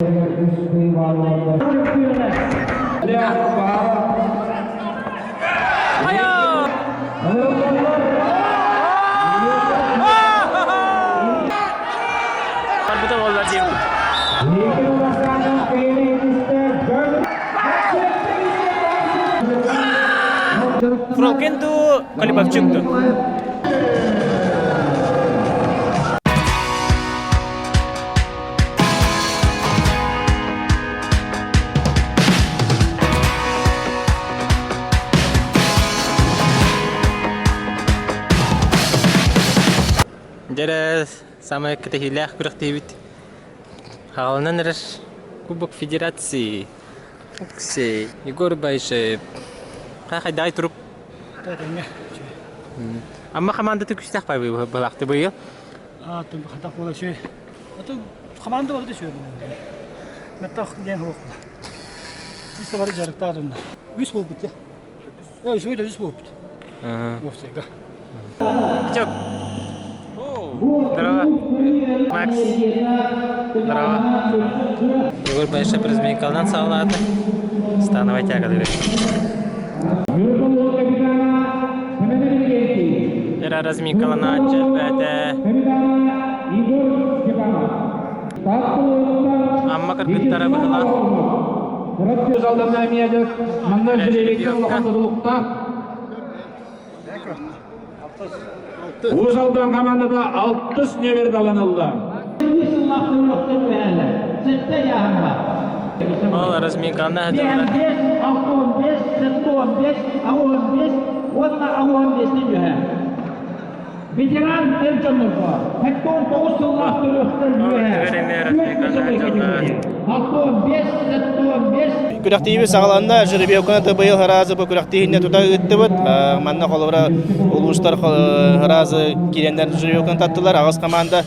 Барбыта буолла диэн. Фролкин дуу, Колебовчук дуу? Дьэрэ самай кэтэһиилээх күрэхтиибит. Хаалынан эрэр Кубок Федерации. Алексей, Егор Байшев. Хайдай турук. Амма командата күстээх былаахты быйыл. Хатах буола үчүгэй. Ото хамаанда барыта үчүгэй буолла. Меттах диэн суох. Үс бары дьарыктаах дьоннор. Үс буолбут я. Үчүгэй да үс буолбут. Уопсайга. Чөк. Здорово. Макс. Здорово. Егор Байшев разминкалынан саҕалаата. Становай тяга Ира разминкаланааччы элбээтэ. Амма кыргыттара быһылаах. Уус Алдан командата алтыс нүөмэр даланылла. Ол разминканы сылдьаллар. 65, 65, 65 уонна 65 үһэ. Ветеран эр дьоннорго 79 сыллаах төрүөхтэр үөһэ. 65, 75 Күрэхтиибит саҕаланна, жеребьевканы быйыл ыраазы бу күрэхтииһиннэ тута ыыттыбыт. Манна холобура улуустар ыраазы киирэннэр жеребьевканы таттылар. Аҕыс команда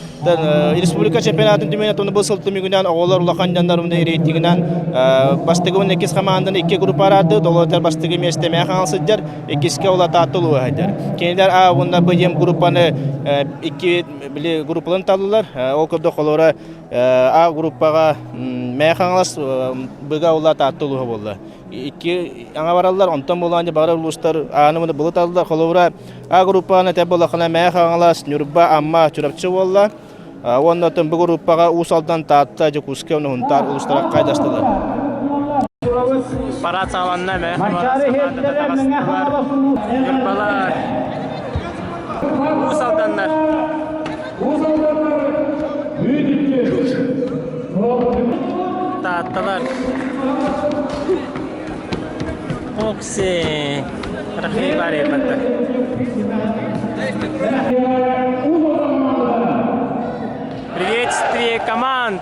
республика чемпионатын түмүгүнэн туну бу сыл түмүгүнэн оҕолор улахан дьоннор рейтингинэн бастакы уонна иккис команданы икки группа араарды долотер бастакы миэстэмэ хаҥал сылдьар иккискэ улатаатты улууһа сылдьар кинилэр А уонна Б диэн группаны икки били группаларын таллылар ол курдук холобура А группаҕа Мээ Хаҥалас Б-га улатаатты улууһа буолла икки аҥа бараллар онтон буолаан баҕар улуустар ааны былыт аллар холобура А группаҕа этэ буоллаххына Мээ Хаҥалас, Ньурба, Амма, Чурапчы буолла. Уонна оттон бу группаҕа Уус Алдан, Таатта, Дьокуускай уонна Сунтаар улуустара хайдастылар. Парад саҕаланна Мээ Хаҥалас хамаандата таҕыстылар. Ньурбалар, Уус Алданнар. Таатталар. Окси. Рахи бар ебатта. Приветствие команд!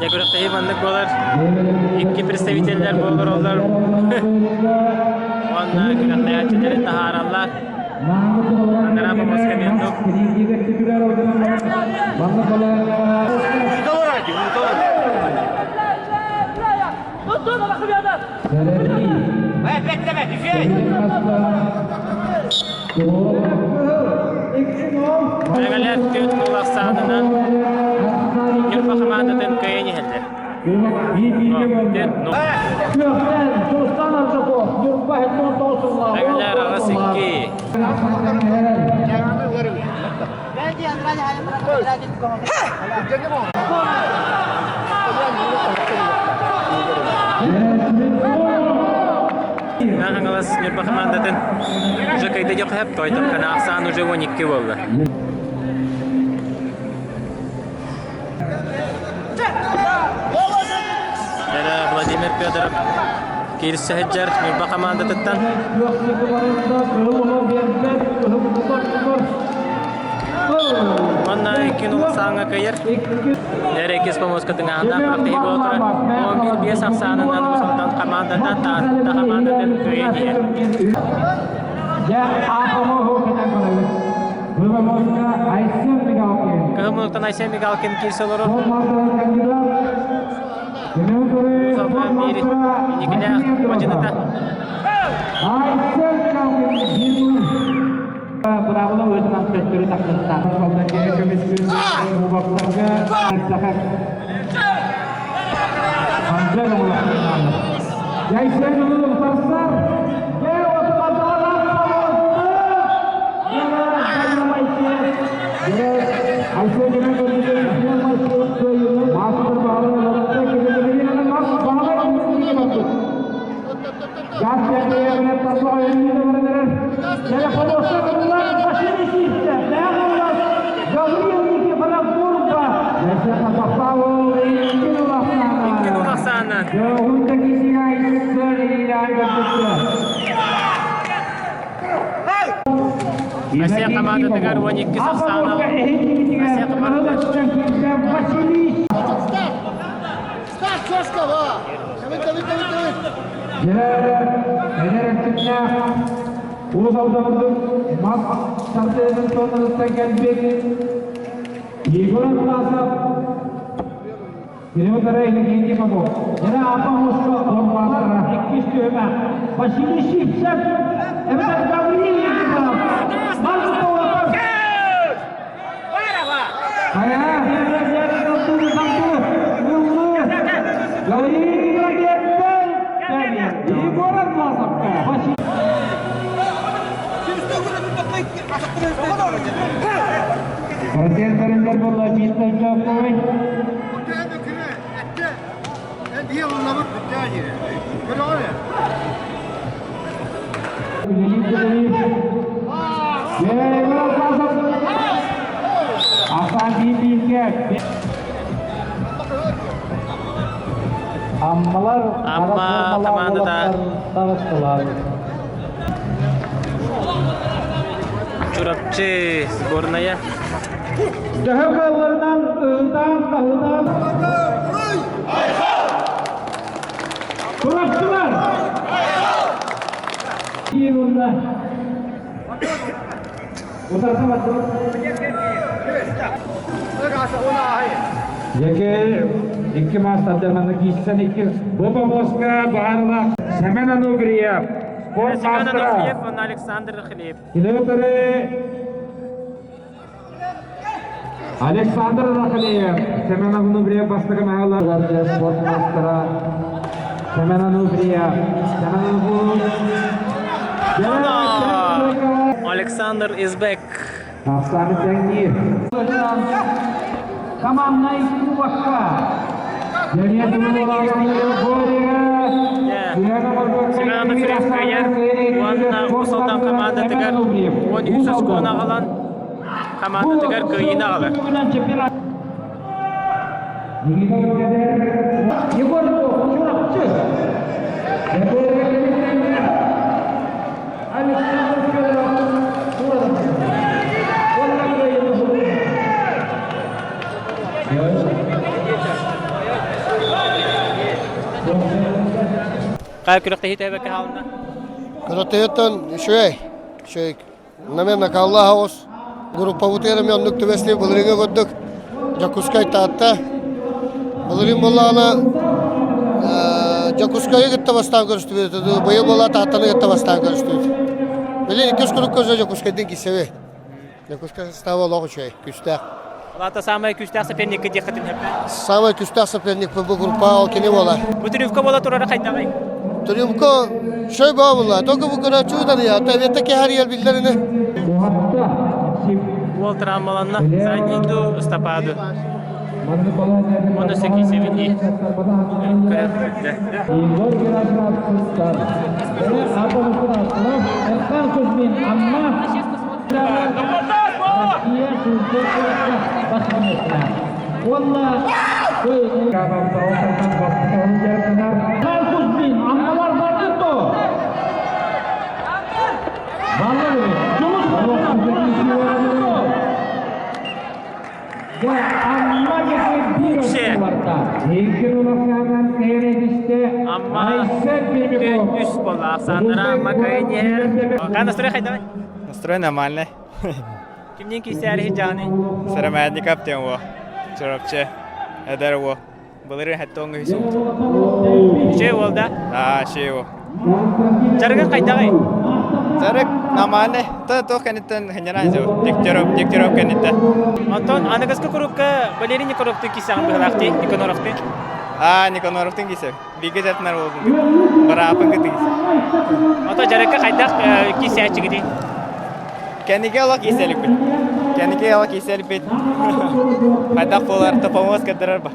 Дьэ күрэхтэһии маннык буолар. Икки представителлэр буолар олор. Уонна күрэхтэһээччилэри таһаараллар. Анараа боппуруоска эмиэ оннук. Мэҥэлэр түөрт гол ахсаанынан Ньурба хамаандатын кыайан иһэллэр. Мэҥэлэр аҕыс икки. Хаҥалас Ньурба хамаандатын уже кыайда диэххэ сөп, тоойдоххуна ахсаан уже 12 буолла. Владимир Федоров. Киирсэ сылдьар Ньурба хамаандатыттан. Уонна икки нула кыайар. Эрекис помоска тыҥаһыннаах күрэхтэһии буола турар. 11-5 ахсаанынан Уус Алдан хамаандата Таатта хамаандатын кыайан иһэр. Кыһыл муннуктан Айсен Мигалкин киирсэ олорор. Уус Алдан биир инникилээх мадьыныта. Быраабыла быһыытынан төттөрү тахсыахтаах. Икки нул ахсаанынан. Россия командатыгар 12 ахсаана Россия командата Эдэр өттүннээх Уус Алданбыт мас тардыытын туонатыттан кэлбит Егор Атласов Кини Иннокентий Попов. Дьэ Апа Моско иккис түһүмэх Василий Сивцев эбэтэр Гаврил Никифоров Марк Аммалар Амма командата таҕыстылар. Чурапчы сборная. Төһө кыалларынан ыһытаан-хаһытаан Чурапчылар! Киин Яке икки маастардарынан киирсэн икки бу помоска баарылаах Семен Ануфриев спорт Семен маастара Ануфриев уонна Александр Хлеб. Километры Александр Рахалиев, Семен Ануфриев бастакы маһалар спорт маастара Семен Ануфриев, Семен Ануфриев Александр Избек. Ахсааны тэҥниир. Команднай кубокка Семен Ануфриев кыайар уонна Уус Алдан командатыгар 13 оскуону аҕалан командатыгар кыайыыны аҕалар. Егор Чурапчы. Александр Федоров Уонна кыайыыны Хайа күрэхтэһии тэбэккэ хаалына? Күрэхтэһииттэн үчүгэй. Үчүгэй. Намена Каллаһаус группабытыгар эмиэ оннук түбэстии былырыыҥҥы курдук Дьокуускай Таатта. Былырыын буоллаҕына Дьокуускайы кытта бастаан көрүстүбүт. Быйыл буолла Тааттаны кытта бастаан көрүстүбүт. Билин иккис куруук көрсө Дьокуускайдыын киирсэбит. Дьокуускай состава олох үчүгэй, күүстээх. Ол саамай күүстээх соперникка диэххитин сөп. Саамай күүстээх соперник бу группа ол кини буолар. Бу трюмка буола турара хайдаҕый? Трюмка шөй баа буолла. Только бу көрөөччү утарыйа. Тэбиэтте кэһэрийэр биллэрини. Уол травмаланна. Задний ыстапаады. Оны секисевини. Уонна Кузьмин, Аммалар бар. Үксэ. Амма үс буолла. Ахсааннара Амма кыайан иһэр. Каа настрой хайдавай? Настрой нормальный. Кимниин киисээри сылдьаҕыный? Сыромятников диэн уо. Чурапчы. Эдэр уо. Былырыын хэттоҥ үһүс Үчүгэй уол да? Аа, үчүгэй уол. Дьарыгын хайдаҕый? Дьарык нормальный. То туох кэнниттэн ханньараан дьэ. Дегтярев, Дегтярев кэнниттэн. Онтон аныгыскы курукка Валерий Никоноровтыын киисэҕин быһылаах дии, Никоноровтыын. Аа, Никоноровтыын киисэ. Бииргэ дьарытынар буолбун. Быраапын кытта киисэ. Ото дьарыкка хайдах киисээччигитий? Кэнники олох киисэлиппит. Кэнники олох киисэлиппит. Хайдах буолар, топомуос көрдөрөр ба.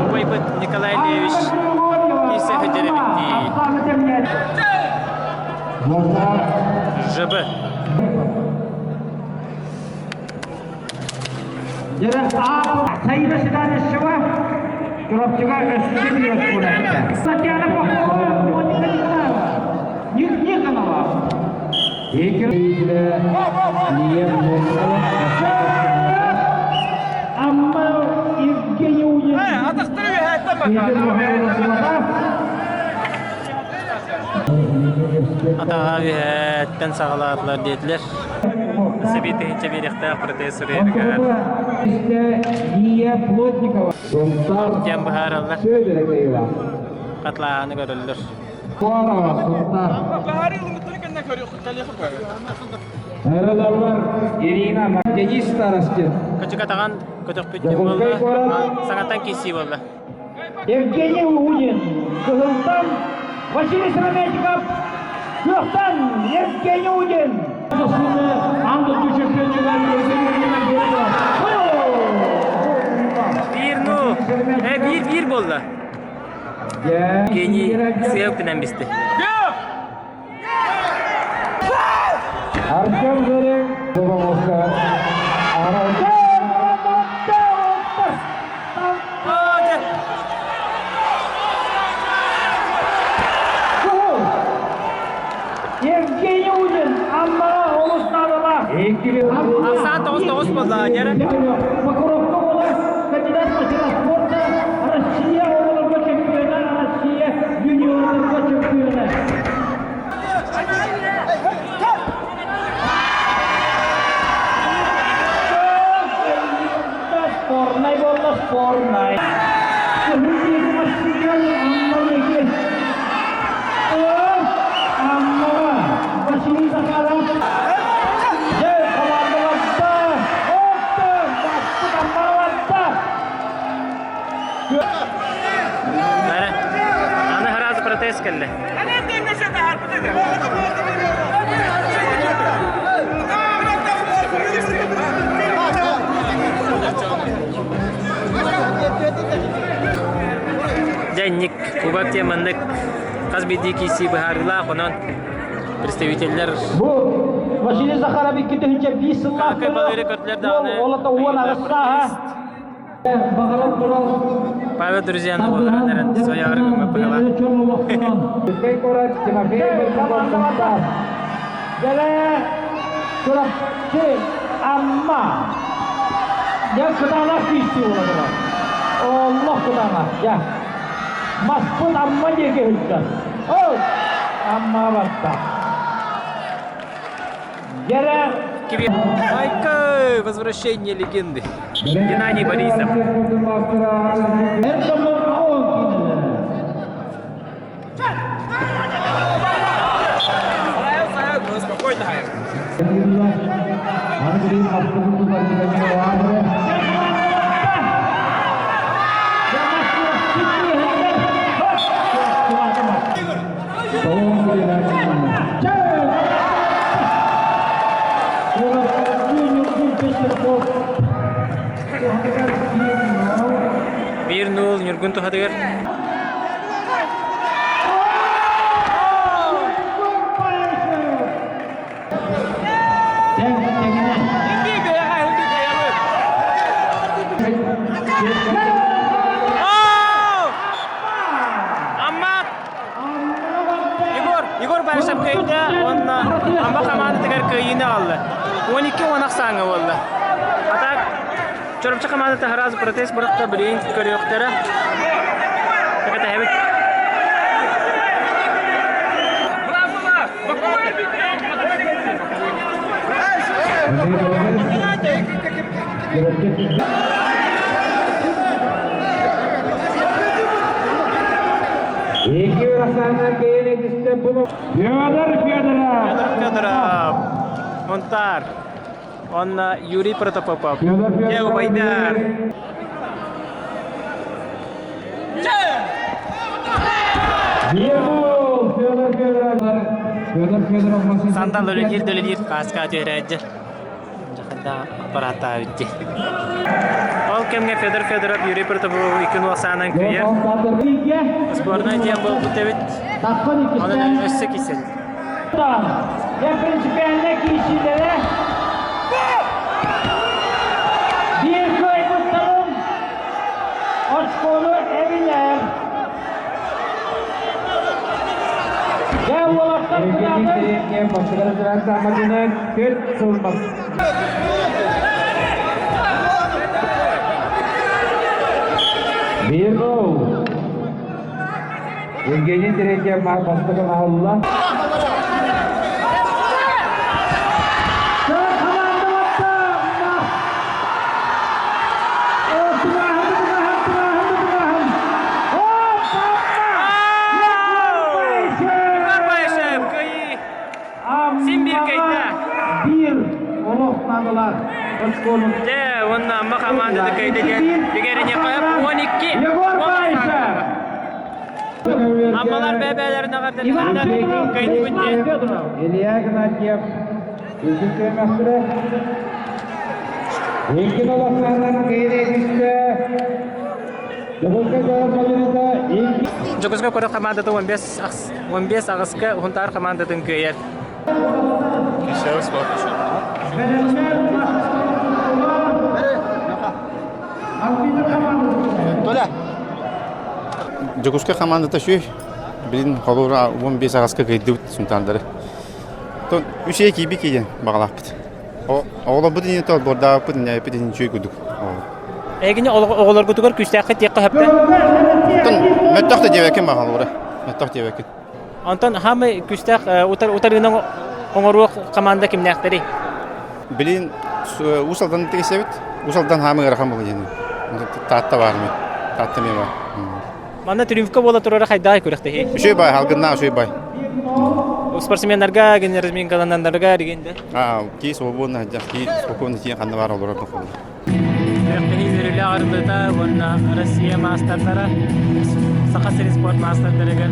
Убайбыт Николай Левич киисэ сылдьар ЖБ. Саида Седалищева Чурапчыга өссө биир Татьяна Попова, Моника Николаева, Никонова. Амма Евгений Унин. Атаҕа үөһэттэн саҕалаатылар диэтилэр. Сэбиэт тыһыынча биэриэхтээх протест суруйарыгар. Диэн быһаараллар. Хатлааһыны көрөллөр. Ирина Денис Старостин. Көчүк атаҕын көтөхпүт буолла. Саҥаттан киирсии буолла. Евгений Лунин, Кызылтан Василий Сыромятников, Күөхтан Евгений Удин. Биир ну, биир биир буолла. Евгений сыа үктэнэн бисти. Артем Зорин, Евгений Удин, Аммаҕа олус наадалаах. Ахсаан тоҕус тоҕус буолла, Дера. Покровка буолар кандидат мастера спорта, Россия оҕолорго чемпиона, Россия юниордарга чемпиона. Спорнай буолла, спорнай. Аммаҕа Василий Захаров дьэ командаларда отто баспыт Аммаҕаларда Бары. Аны сразу протест кэллэ. Дьэ, Кубок диэн маннык хас биирдии киирсии быһаарыылаах, онон представителлэр Бу Василий Захаров 2005 сыллаах Какай балыыры көрдүлэр даҕаны Олото уон аҕыс сааһа Павел Друзьяны буоларын эрэн своя гыммыппыгала. Дэлэ Чурапчы Амма Дьэ кытаанах киирсии буолар. Олох кытаанах дьэ. Маспыт Амма диэки сылдьар. Ол Амма барда. Дьэрэ Майка! Возвращение легенды. Геннадий Борисов. Биир нуул Ньургун туһатыгар. кыайда уонна Амма хамаандатыгар кыайыыны аҕалла. 12-10 ахсааҥҥа буолла. А так Чурапчы хамаандата сразу протест бырахта билигин көрүөхтэрэ. Кэтэһэбит. Федор Федоров! Федор Федоров, Мунтаар, онно Юрий Протопопов. Федор Дьэ, Федоров! убайдар! Бегул! Федор Федоров! Федор Федоров масын Сандал үлэлиир да үлэлиир, хааска түһэрээдьэ. Дьахарда аппарааттаабыт дии. Ол кэмҥэ Федор Федоров Юрий Протопопов икки нуосаанан кыайар. Сборнай диэн буолбут эбит. Онон өссө кисэл. Я принципиально киирсиилэрэ биир кыайбыттарын очкону эбинэр. Дьэ уолаттар кытаатын Биир гол. Евгений Терентьев бастакы аһылла. Егор Баишев кыайыы! Син биир кыайда! Биир олох наадалаах очкону. Дьэ, уонна Амма хамаандата кыайда диэн бигэриньэхэ 12 Егор Баишев! Аммалар бэйэ-бэйэлэрин Иван эҕэрдэлэринэн Федоров, кыайдыбыт Иван диэн. Федоров. Илья Игнатьев үһүс түһүмэхтэрэ. Икки олохтоохтор киирэ түстэ. Дьокуускай куорат балыыһата икки Дьокуускай куорат хамаандата 15 15 аҕыска Сунтаар хамаандатын кыайар. Дьокуускай хамаандата үчүгэй. Билин холобура 15 аҕыска кыайдыбыт Сунтаардары. Тон үс киирбит киирэн баҕалаахпыт. Оҕолорбут иннинэ отбордаабыппыт иннээппит иһин үчүгэй курдук. Эйигини оҕолоргутугар күүстээххит диэххэ сөптө. Тон мөттөх да диэбэккин баҕа холобура. Мөттөх диэбэккин. Онтон хаамай күүстээх утар утарыынан оҥоруох команда кимнээхтэрий? Билин Уус Алдан тигисэбит. Уус Алдан хаамы ыарахан буолла диэн. Таатта баар мен. Таатта мен бар. Манна триумфка буола турара хайдаай күрэхтэһии? Үчүгэй бай, алгыннаах үчүгэй бай. Спортсменнарга, генералларга дегенде. А, ки свободно, ки спокойно тиен ханна бар олорор Күрэхтэһии үөрүүлээх арыллыыта уонна Россия маастардара Саха сирин спорт маастардарыгар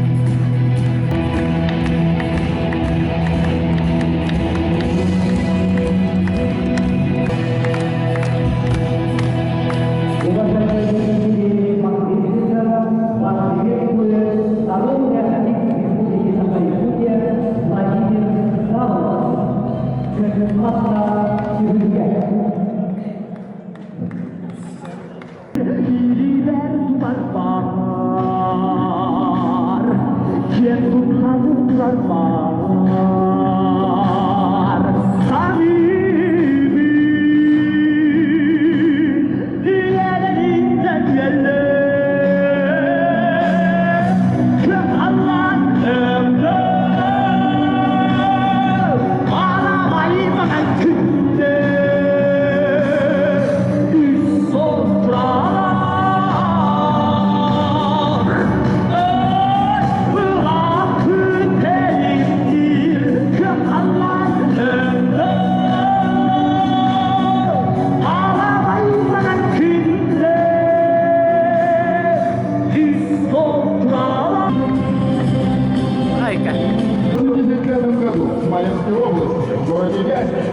Айка. В Смоленской области, в городе Вязьме.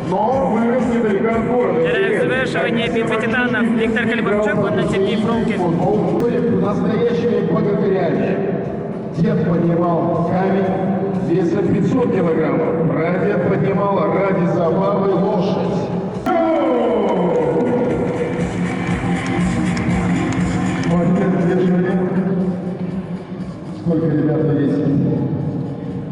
Но вырос недалеко от города. Завершивание битвы титанов Виктор Колебовчук, он Сергей Фромкин. Были настоящими богатырями. Дед поднимал камень весом 500 килограммов. Прадед поднимал ради забавы лошадь. Ну, а теперь задерживание. Сколько ребят весит?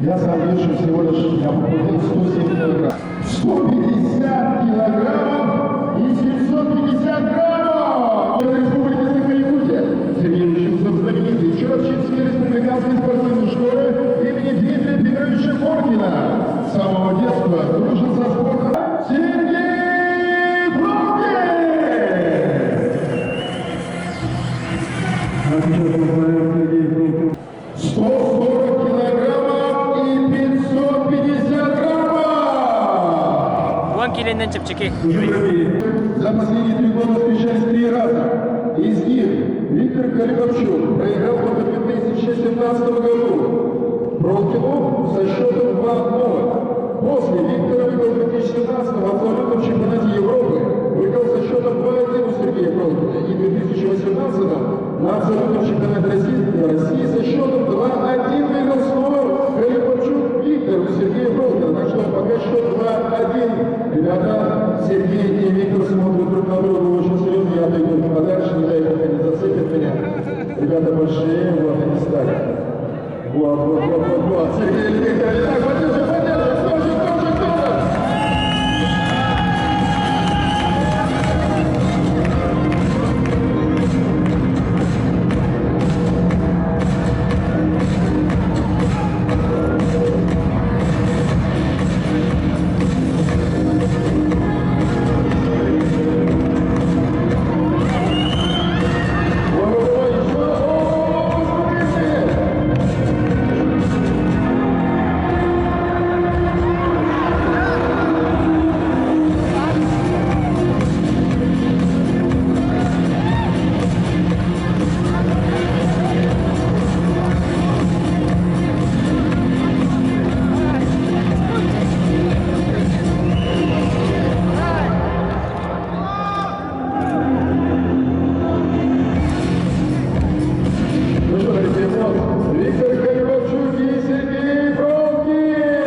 Я сам вешу всего лишь, я похудел 107 килограмм. 150 килограммов и 750 граммов! Республики Саха-Якутия. Сергей учился в знаменитой Чурапчинской республиканской спортивной школе имени Дмитрия Петровича Коркина. С самого детства дружил со спортом Сергей Прокин! А сейчас узнаем Сергей Прокин. 140 килограммов и 550 граммов! 10 киилэнэн чэпчэки. За последние 3 года встречались три раза. Из них Виктор Колибабчук проиграл только в 2017 году Прокину со счетом 2-0. После Виктор выиграл в 2017 в абсолютном чемпионате Европы, выиграл со счетом 2-1 у Сергея Прокина. И в 2018 на абсолютном чемпионате России со счетом 2-1 выиграл снова Колибабчук Виктор у Сергея Прокина. Так что пока счет 2-1. Ребята, Сергей и Виктор смотрят друг на друга очень серьезно. Я отойду подальше, не дай бог они зацепят меня. Ребята большие, вот они стали. Вот, вот, вот, вот, вот. Сергей и Виктор. Итак, поддержим, поддержим. Кто же, кто же, кто же? Ой, ой, еще. О, смотрите. Ну что, дорогие, вот, Виктор Колибабчук и Сергей Прокин.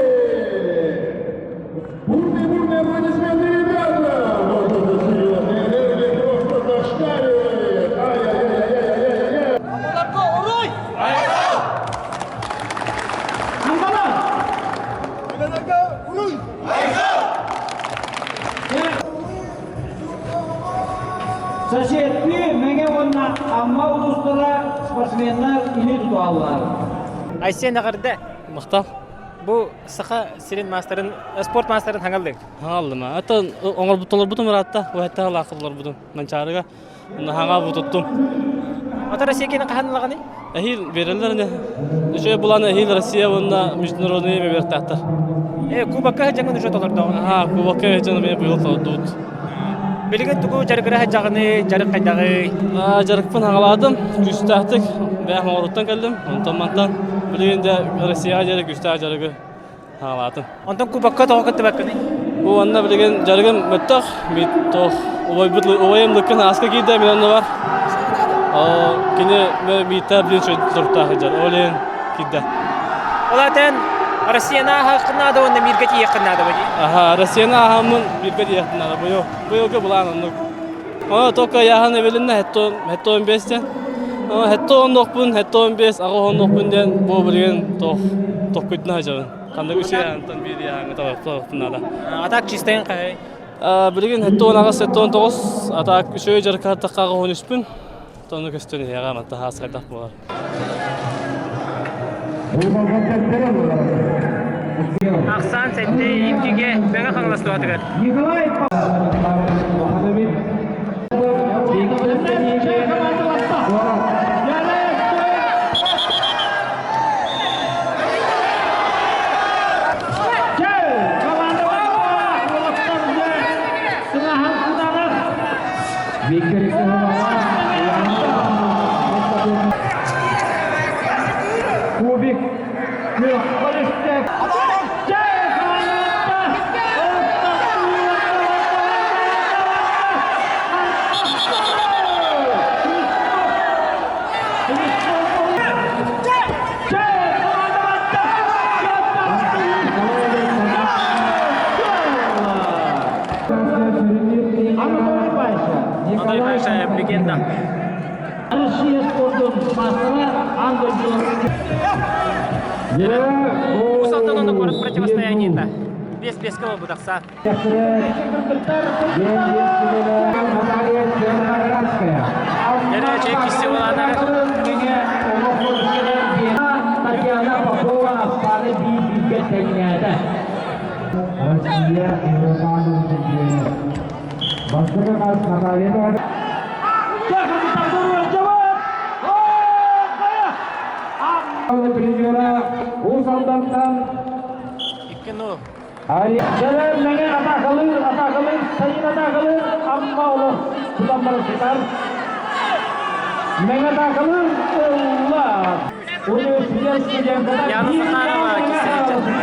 Бурные-бурные аплодисменты, ребята! Вот это серьезная энергия просто зашкаливает! Ай-яй-яй-яй-яй-яй-яй! Аммалар! Уруй! Соседтыы Мэҥэ уонна Амма улуустара спортсменнар илии тутуһаллар. Айсен эҕэрдэ. Махтал. Бу Саха сирин маастарын, спорт маастарын хаҥа ыллыҥ. Хаҥа ыллым. Это оҥорбут ыраатта, уһэтте лаахылларбытым. Манчаарыга. Хаҥа бутуттум. Оттон Россия киэнин хаһан ылаҕыный? Эһиил береллер не. Үчүгэй булан эһиил Россия уонна международный бэртаахтар. Кубокка сылдьаҥҥын уже толордоҕун. Аха, кубокка дьон мен быйыл толордубут. Билигин тугу дьарыгыра сылдьаҕыный, дьарык хайдаҕый? Дьарыкпын хаҥалаатым, күүстээхтик бэйэм оҥоруттан кэллим. Онтон мантан билигин де Россияҕа диэри күүстээх дьарыгы хаҥалаатым. Онтон кубокка тоҕо кыттыбаккыный? Бу онно билигин дьарыгым мөттөх, туох убайбыт убайым лыккын ааска киирдэ мин онно бар. Кини миитта билин туруктаах сылдьар. Ол иһин киирдэ. Ол аатын Россияны ааһыаххын наада уонна миргэ тиийиэххин наада дии. Аха, Россияны ааһаммын миргэ тиийиэхпин наада. Быйыл быйылгы былаан оннук. Оно только ыйааһын эбилиннэ 75 диэн. 75 75 85 диэн бу билигин туох тохкуйтуна сылдьабын. Ханнык үчүгэй биир ыйааһыҥҥа тоҕохпун наада. А так чистайын хаһый? Билигин 78 79 а так үчүгэй дьарыкка 13-пүн. Тону көстөн иһиэҕэ манта хаас хайдах буолар. Ахсаан сэттэ иккигэ Мэҥэ Хаҥалас туһатыгар. Николай Кубик Анатолий Паша, легенда. Россия спордун маастара аан дойду Уус-Алтан уонна куорат противостояниета. 5-5-ке буолбут ахсаан. Дьэ, кисси булаанары. Татьяна Попова Аспаны биир-бииргэ тэҥнээтэ. Россия Европаның чемпионы. Бастакы хас Наталья призера Уус Алдантан 2-0. Дьэлэр мэҥэ атаакалыыр, атаакалыыр, сайын атаакалыыр, Амма олох тутан баран сытар. Мэҥэ атаакалыыр ылла. Университет студенттара Яна Захарова кисээччи.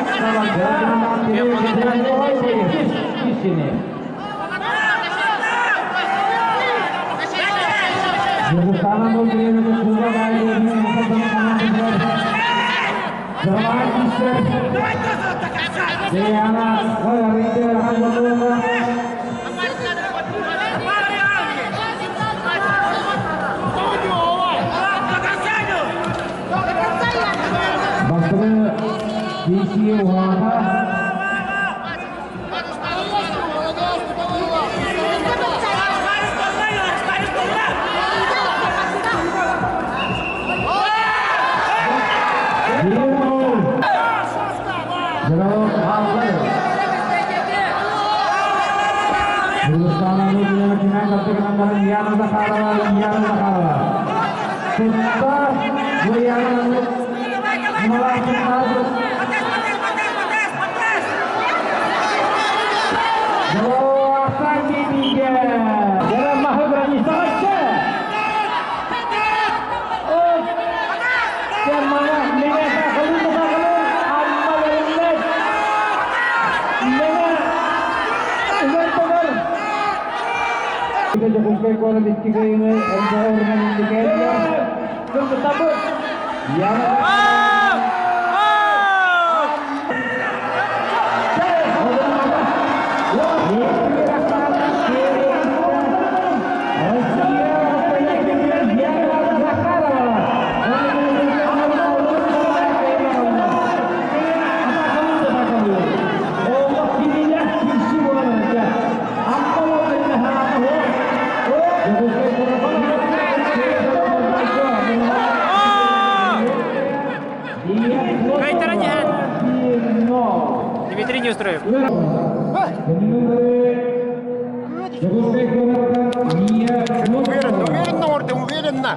Кайтара диэн Дмитрий Неустроев. Уверенно, уверенно, Орден, уверенно.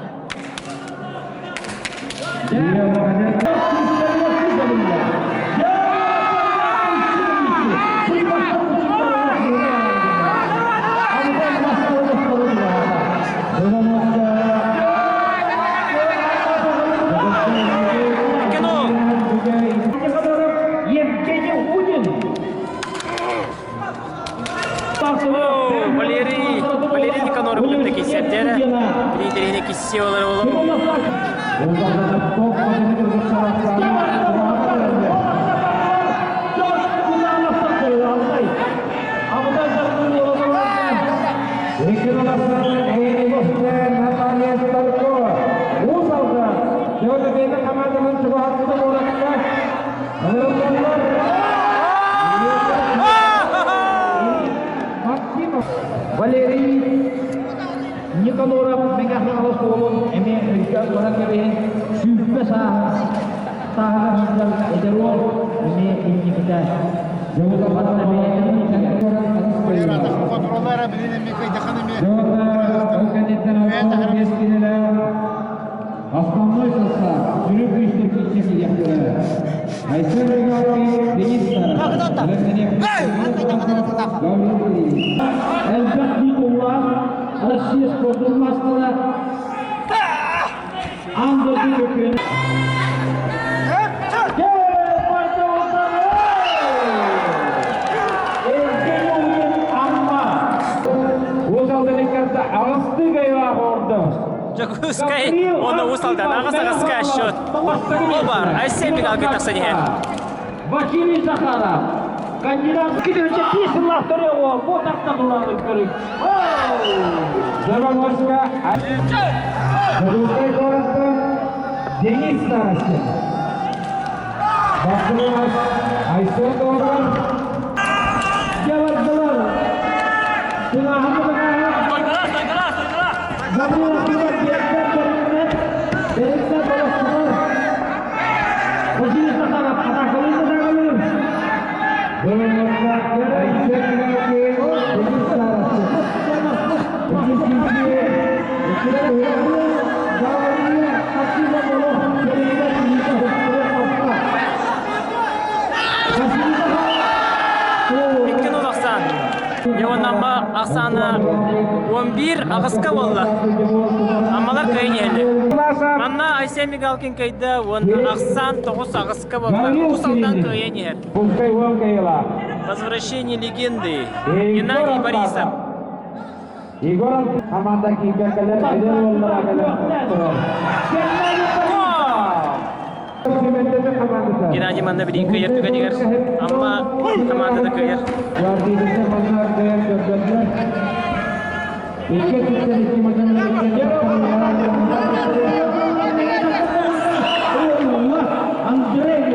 Кино. Евгений Удин. Валерий, Валерий Никаноров кытта киссэрдэрэ. Дмитрий кисси олар олом. Валерий Никаноров Мэҥэ Хаҥалас уолун эмиэ өйдөөн баран кэбиһин 120 сааһыгар сылдьар эдэр уол эмиэ инникитэ манна бэйэтин Основной состав сүрүн күүстэр киирсэ киириэхтэрэ. Айсен Георгиевич Денис Элбэх титуллаах Россия спордун маастара аан дойду чөмпүйүөнэ Уус Алданиккарда аҕыстыы кайылаах оҕордо. Дьокуускай уонна Уус Алдан аҕыс аҕыска счет. Ол баар, Айсен Михалкин тахсан иһэр. Василий Захаров. Кандидат 205 сыллаахтары бу тахта булааны көрүк. Дьоромоска Дьокуускай куораттан Денис Старостин. Бастыҥ Айсен Долган. Дьэ бардылар. Тыҥааһын тыҥааһын. Забыл биэрдэр бэриннэ. Бэриннэ болостулар. Василий Захаров атакалыыр атакалыыр. Айсен Мигалкин, Денис Старостин. Икки нул ахсаан. Йонама ахсаана 11 аҕыска буолла. Аммалар кыайан иһэллэр. Манна Айсен Мигалкин кыайда уонна ахсаан 9 аҕыска буолла. Уус Алдан кыайан иһэр. Возвращение легенды Геннадий Борисов. Егор команда киирбэккэлэр эдэр уоллара кэлэн Геннадий манна билигин кыайар түгэнигэр Амма командата кыайар.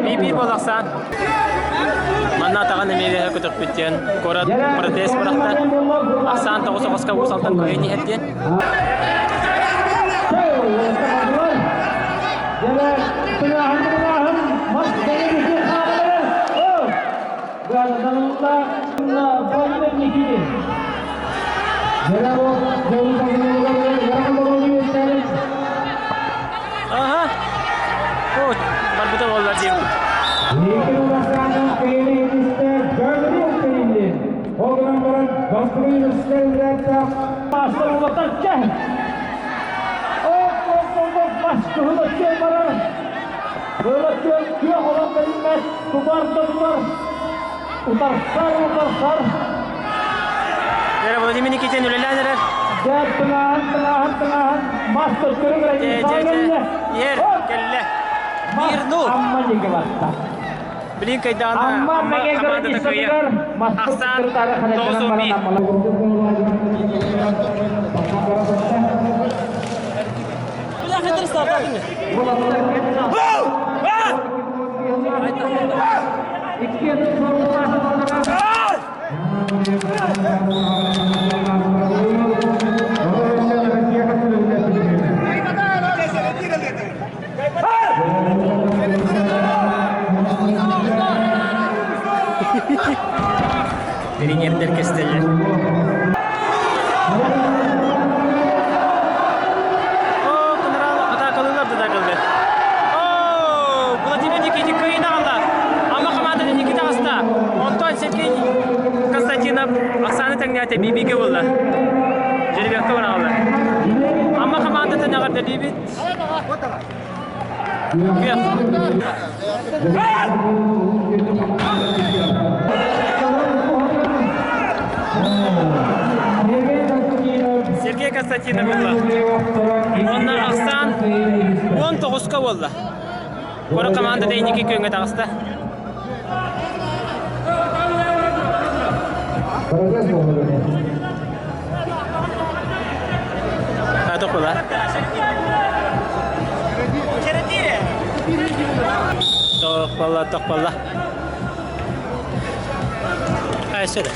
Биби Балахсан Манна атаҕын эмиэ көтөхпүт диэн куорат протест бырахта. Ахсаан тоҕус оҕуска Уус Алдан кыайан иһэр диэн. Аха. О, барбыта буолла диэн. Утарсар, утарсар. Вера Владимир Никитин үлэлээн эрэр. Дьэ, тыҥааһын, тыҥааһын, тыҥааһын. Мас төттөрү Дьэ, дьэ, дьэ. Ер, кэллэ. Биир нул. Амма диэки барда. Билин кайдаана Амма Амма Мэҥэ командата кыайар. границатыгар маспыт Ахсаан кытары тоҕус харайданан он баран биир. Аммалар. Тренердер кестеллер. О, Кынырал атакалыылар да такылды. О, Владимир Никитин кыйын аҕалла. Амма команданы Никита аста. Онтон Сергей Константинов Оксана тэҥнээтэ бибиге буолла. Жеребекка бараҕаллар. Амма командатын эҕэрдэлиибит. Күөх. Сергей Константинов буолла. Уонна ахсаан 19-ка буолла. Кора командата инники күөҥҥэ таҕыста. Тохпула. Тохпалла, тохпалла. Айсыда.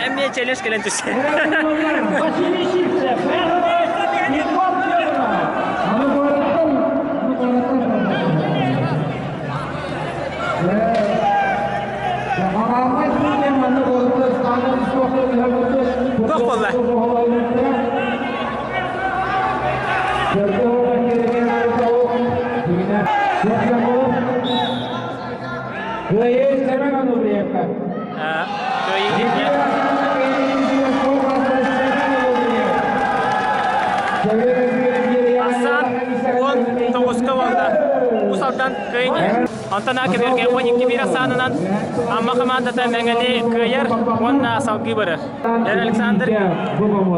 Эмиэ челеш кэлэн түстэ. Туох буолла? 9-ка буолла. Уус Алдан кыайын. Онтон Акеберге 12-1 ахсаанынан Амма хамаандата Мэҥэни кыайар уонна салгыы барар. Эр Александр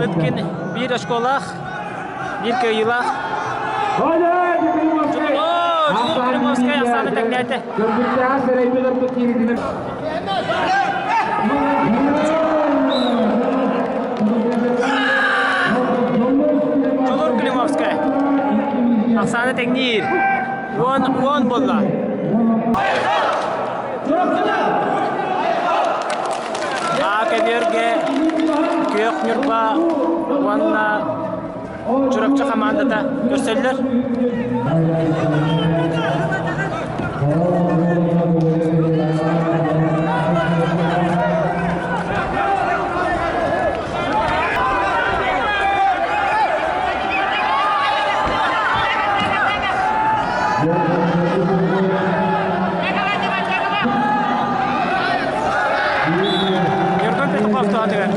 Ыткин биир очколаах, биир кыайыылаах. Дьулур Климовскай ахсааны тэҥнээтэ. Дьулур Климовскай ахсааны тэҥниир. 10 буолла. Аакаберге Күөх Ньурба уонна Чурапчы хамаандата көрсөллөр. Ньургун Петухов туһатыгар.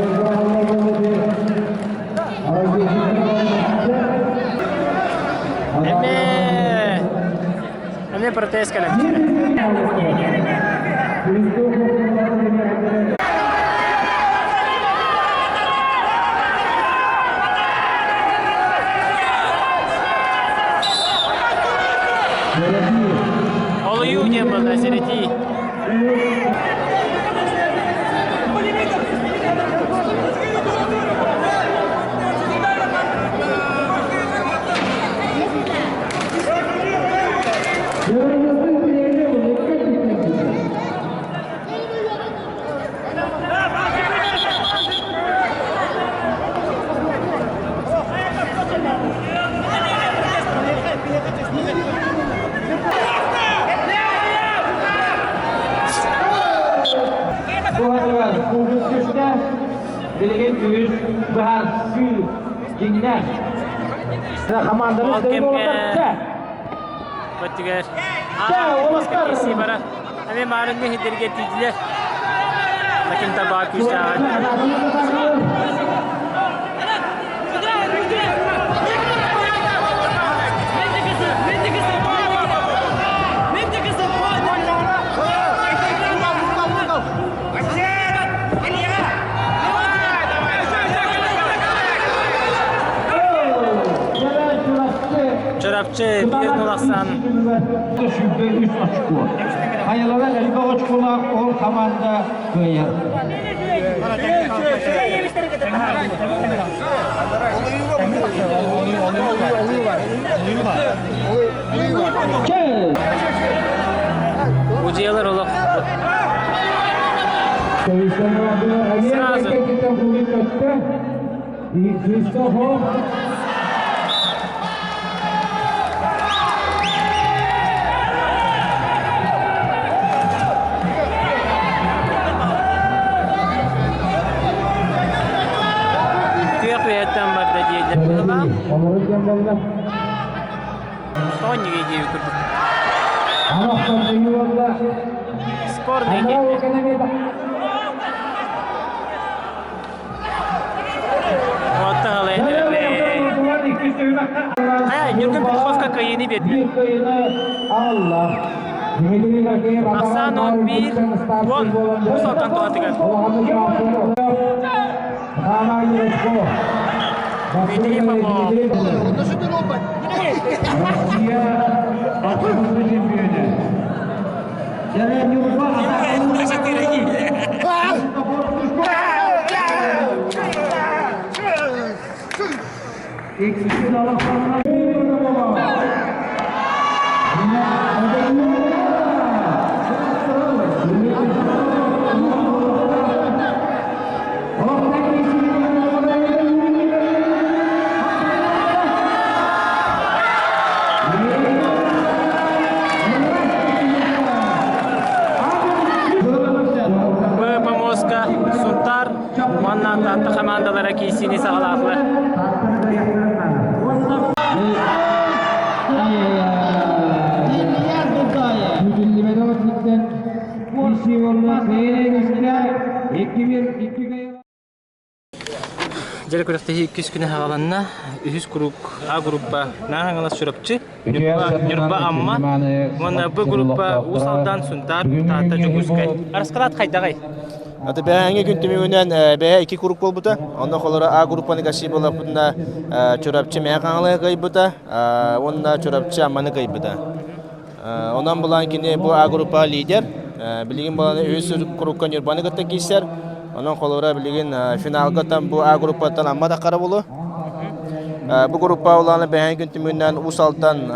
Эме эме протез кэлэн. Олуйуу диэн буолла сэрэтии. Билигин үс быһаарсыы дьиҥнээх. Ол кэмҥэ бөттүгэр бара. Эми маарыҥҥы иһитэргэ тиийдилэр. Лакин табаа күүстээҕин. Чурапчы биир нулахсан. 103 очко. Хайалара элбэх очколаах ол команда кыайар. Удьуйалар олох сразу. Күөх үөһэттэн барда дииллэр быһыылаах. Тоонньуга диэби курдук. Спорный диэн. Хайа, Ньургун Петуховка кыайыыны биэрдилэр. Ахсаан 11, 10, Уус Алтан туһатыгар. Дмитрий Попов. Б помостка Сунтар уонна Таатта хамаандалара киирсиини саҕалаатылар. Дьэ күрэхтэһии иккис күнэ саҕаланна. Үһүс куруук А группа Нааһаҥалас Чурапчы, Ньурба, Ньурба Амма уонна Б группа Уус Алдан, Сунтаар, Таатта, Дьокуускай. Араскалаат хайдаҕай? Аты бэһээҥҥи күн түмүгүнэн бэһэ икки куруук буолбута. Онно холоро А группаны каши буолаппытына Чурапчы Мэһэ Хаҥалыга кыайбыта уонна Чурапчы Амманы кыайбыта. Онон булан кини бу А группа лидер. Билигин булан үһүс курукка Ньурбаны кытта киирсэр. Онон холобура билигин финалга там бу А группаттан Амма таххара булу. Бу группа улаана бэһэн күн түмүгүнэн Уус Алдан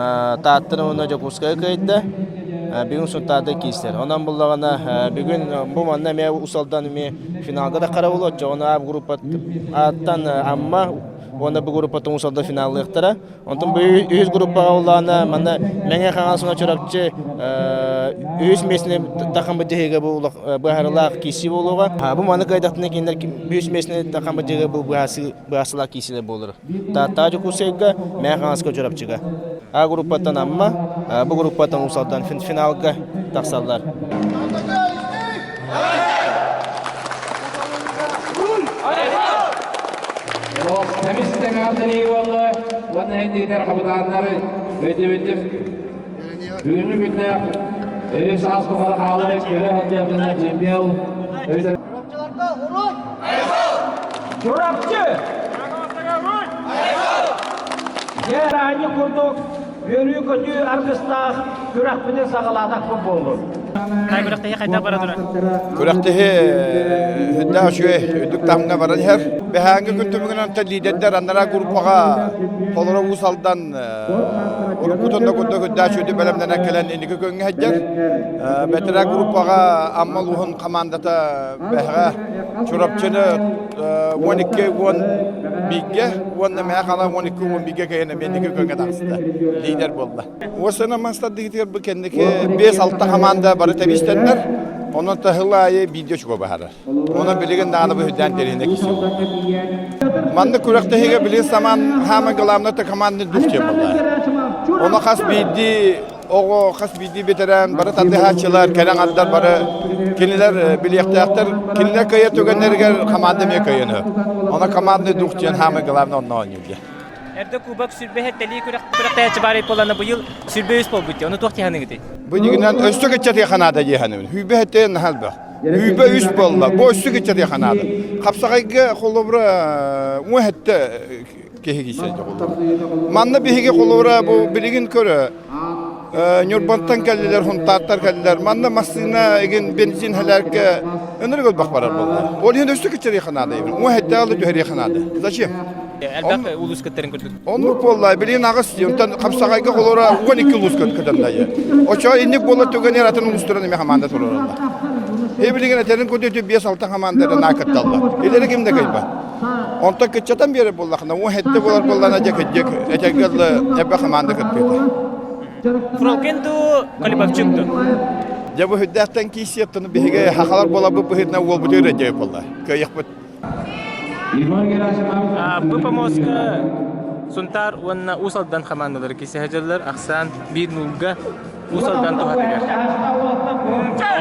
Тааттаны уонна Дьокуускайы кыайда. Бүгүн Сунтаарды киирсэр. Онон буллаҕына бүгүн бу манна эмиэ Уус Алдан эмиэ финалга таххара булу. Оччоҕуна А группа аттан Амма уонна бу группаттан Уус Алдан финаллыахтара. Онтон бу үһүс группаҕа улаана манна Мэҥэ Хаҥалас уонна Чурапчы үһүс миэстэни тахан быдьыһыыга бу быһаарылаах киирсии буолуоҕа. Бу маны кыайдахтына кинилэр үһүс миэстэни тахан быдьыһыыга бу быһаарсылаах киирсиилэр буолар. Тааттаҕа Дьокуускайга, Мэҥэ Хаҥаласка Чурапчыга. А группаттан Амма, бу группаттан Уус Алдан финалга тахсаллар. Эмис тэҥэҕэ буолла уонна иннигитэр хабытааннары өйдөбүттүм. Бүгүҥҥү күннээх өйү саас тухары хаалар көрө сылдьыахтана чемпион Чурапчы! Дьэ, аанньа курдук үөрүү-көтүү аргыстаах күрэхпитин саҕалаатахпыт буоллун. Күрэхтэһии хайдах бара турар? Күрэхтэһии үрдээх үчүгэй, үрдүк таһымҥа баран иһэр. Бэһээҥҥи күн түмүгүнэн лидердэр анараа группаҕа толору Уус Алдан уруккутун да курдук үрдээх үчүгэйдик бэлэмнэнэн кэлэн инники күөҥҥэ сылдьар. Бэтэрээ группаҕа Амма улууһун хамаандата бэһэҕэ Чурапчыны 12 11-гэ уонна Мэхала 12 11-гэ кэйэн эмиэ инники күөҥҥэ таҕыста. Лидер буолла. Уосана мастардыгытыгар бу кэнники 5-6 хамаанда бары тэбистэннэр. Онон таһыл аайы видео чуга баһарар. Онон билигин даҕаны бу үрдээн тэринэ киси. Маннык күрэхтэһиигэ билигин саман хаама главное командный дух диэн буолла. Ону хас биирдии оҕо хас биирдии ветеран бары тардыһааччылар, кэлэн ардар бары кинилэр билиэхтээхтэр, кинилэр кыайар түгэннэригэр команда эмиэ кыайан үһү. Оно командный дух диэн хаамай главное онно оонньуур диэн. Эрдэ кубок сүрбэһэ тэлии күрэхтээччи баар буоллана быйыл сүрбэ үс буолбут дии. Ону туох дии Бу дигинэн өссө кыччатыа ханаада дии саныыбын. Хүүбэ хэттэ наһаа элбэх. Хүүбэ үс буолла. Бу өссө кыччатыа ханаада. Хапсаҕайга холобура уон хэттэ киһи киирсэ Манна биһиги холобура бу билигин көрө Ньурбантан кэллилэр, Хунтааттар кэллилэр. Манна массыына игин бензин хэлэргэ ынырык өлбөх барар буолла. Ол иһин өссө кичэриэхэ наада. Уон хэттэ алы түһэриэхэ наада. Зачем? Элбэх улуус кыттарын көрдүк. Оннук буолла, билигин аҕыс, онтон хапсаҕайга холобура 12 улуус кытыннайы. Очо инник буола түгэнер атын улуустарын эме хамаанда турараллар. Э билигин этерин курдук 5-6 хамаанда на кытталлар. Илери ким да кыйбат. Онтон кыччатан биэрэр буоллахына, уон хэттэ буолар буоллаҕына дьэ кырдьык этэргэ дылы элбэх хамаанда кыттыыта. Фролкин дуу, Колебовчук дуу? Дьэ бу үрдээхтэн киирсиэптэн биһиги хахалар буоларбыт быһыытынан уолбутугар өйдөй буолла. Кыайыахпыт. Бу помостка Сунтаар уонна Уус Алдан хамаандалара киирсэ сылдьаллар. Ахсаан биир нуулга Уус Алдан туһатыгар.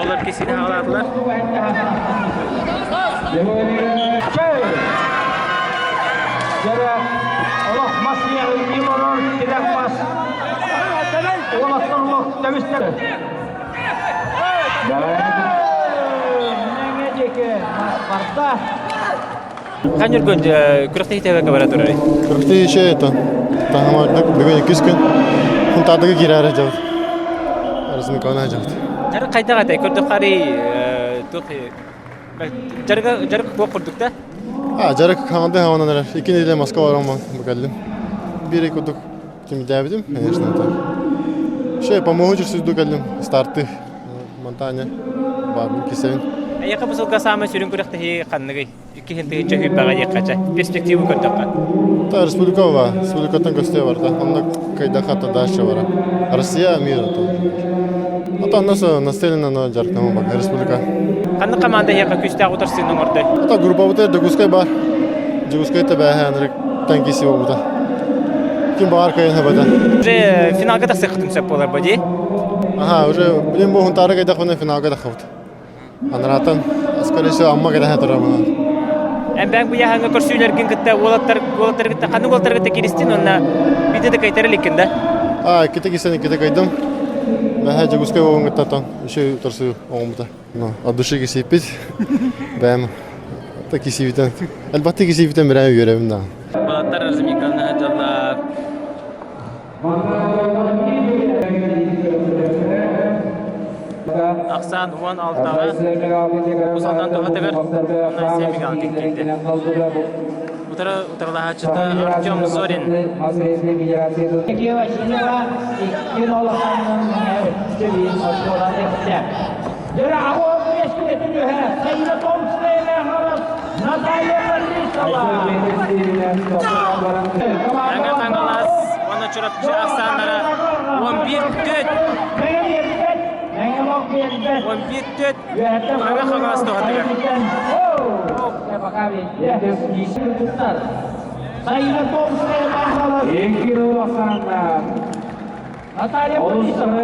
Олор кисини хаалаатылар. Олох мас олорор тирэх мас. Уолаттар олох тэбистэр. Мэҥэ диэки мас барда. Ханньыргын күрэхтэһии тэбэкэ бара турар. Күрэхтэһии еще это таһымардык бүгүн иккис күн Хунтаардыгы киирээри дьабыт. Арасмикона дьабыт. Жарык хайдах этэй? Көрдөх хари туох жарык жарык туох курдук да? А, жарык хаҥады хаҥанан эрэр. Икки неделя Москва бараммын бу кэллим. Биир курдук түмүктээбитим, конечно, это. Еще помогу жүрсүздү кэллим. Старты Монтане баарбын кисэбин. Эйиэхэ бу сылга саамай сүрүн күрэхтэһии ханныгый? Иккиһин тыһыынча сүүрбэҕэ диэххэ перспективу көрдөххө. Та республика ба, республикаттан көстүө барда. Онно кайдаха дальше бара. Россия мир то. А то нас нацелена на жаркному бак республика. Ханнык команда эйиэхэ күүстээх утарсыыны оҥордой? Ата группабыта Дьокуускай бар. Дьокуускай тэбээһэ танкиси буолбута. Ким баҕар кыайан хабата. Уже финалга тахсыаххытын сөп буолар бо дии? Ага, уже блин бу хунтаары кайдахпына финалга таххабыт. Анараатан, скорее всего, Амма кэтэһэ турар буолар. Эн бэйэҥ бу ыйааһыҥҥа көрсүүлэргин кытта уолаттар уолаттары кытта ханнык уолаттары кытта кииристин уонна биирдэ да кыайтара иликкин да? А, иккитэ киирсэн иккитэ кыайдым. Бэһэ Дьокуускай уолун кытта оттон еще утарсыы оҥорбута. Ну, от души кисииппит. Бэйэм кисиибитен, элбэхтик кисиибитен бирээ үөрэбин да. Уолаттар разминканы дьаллар. Ахсаан 16-ҕа Усалдан туһатыгар уонна Семигалга киирдэ. Утары утарылаһааччыта Артем Зорин. Мэҥэ Хаҥалас уонна Чурапчы ахсааннара 11-4. 11-4 Мэҥэ Хаҥалас туһатыгар. Наталья Борисова.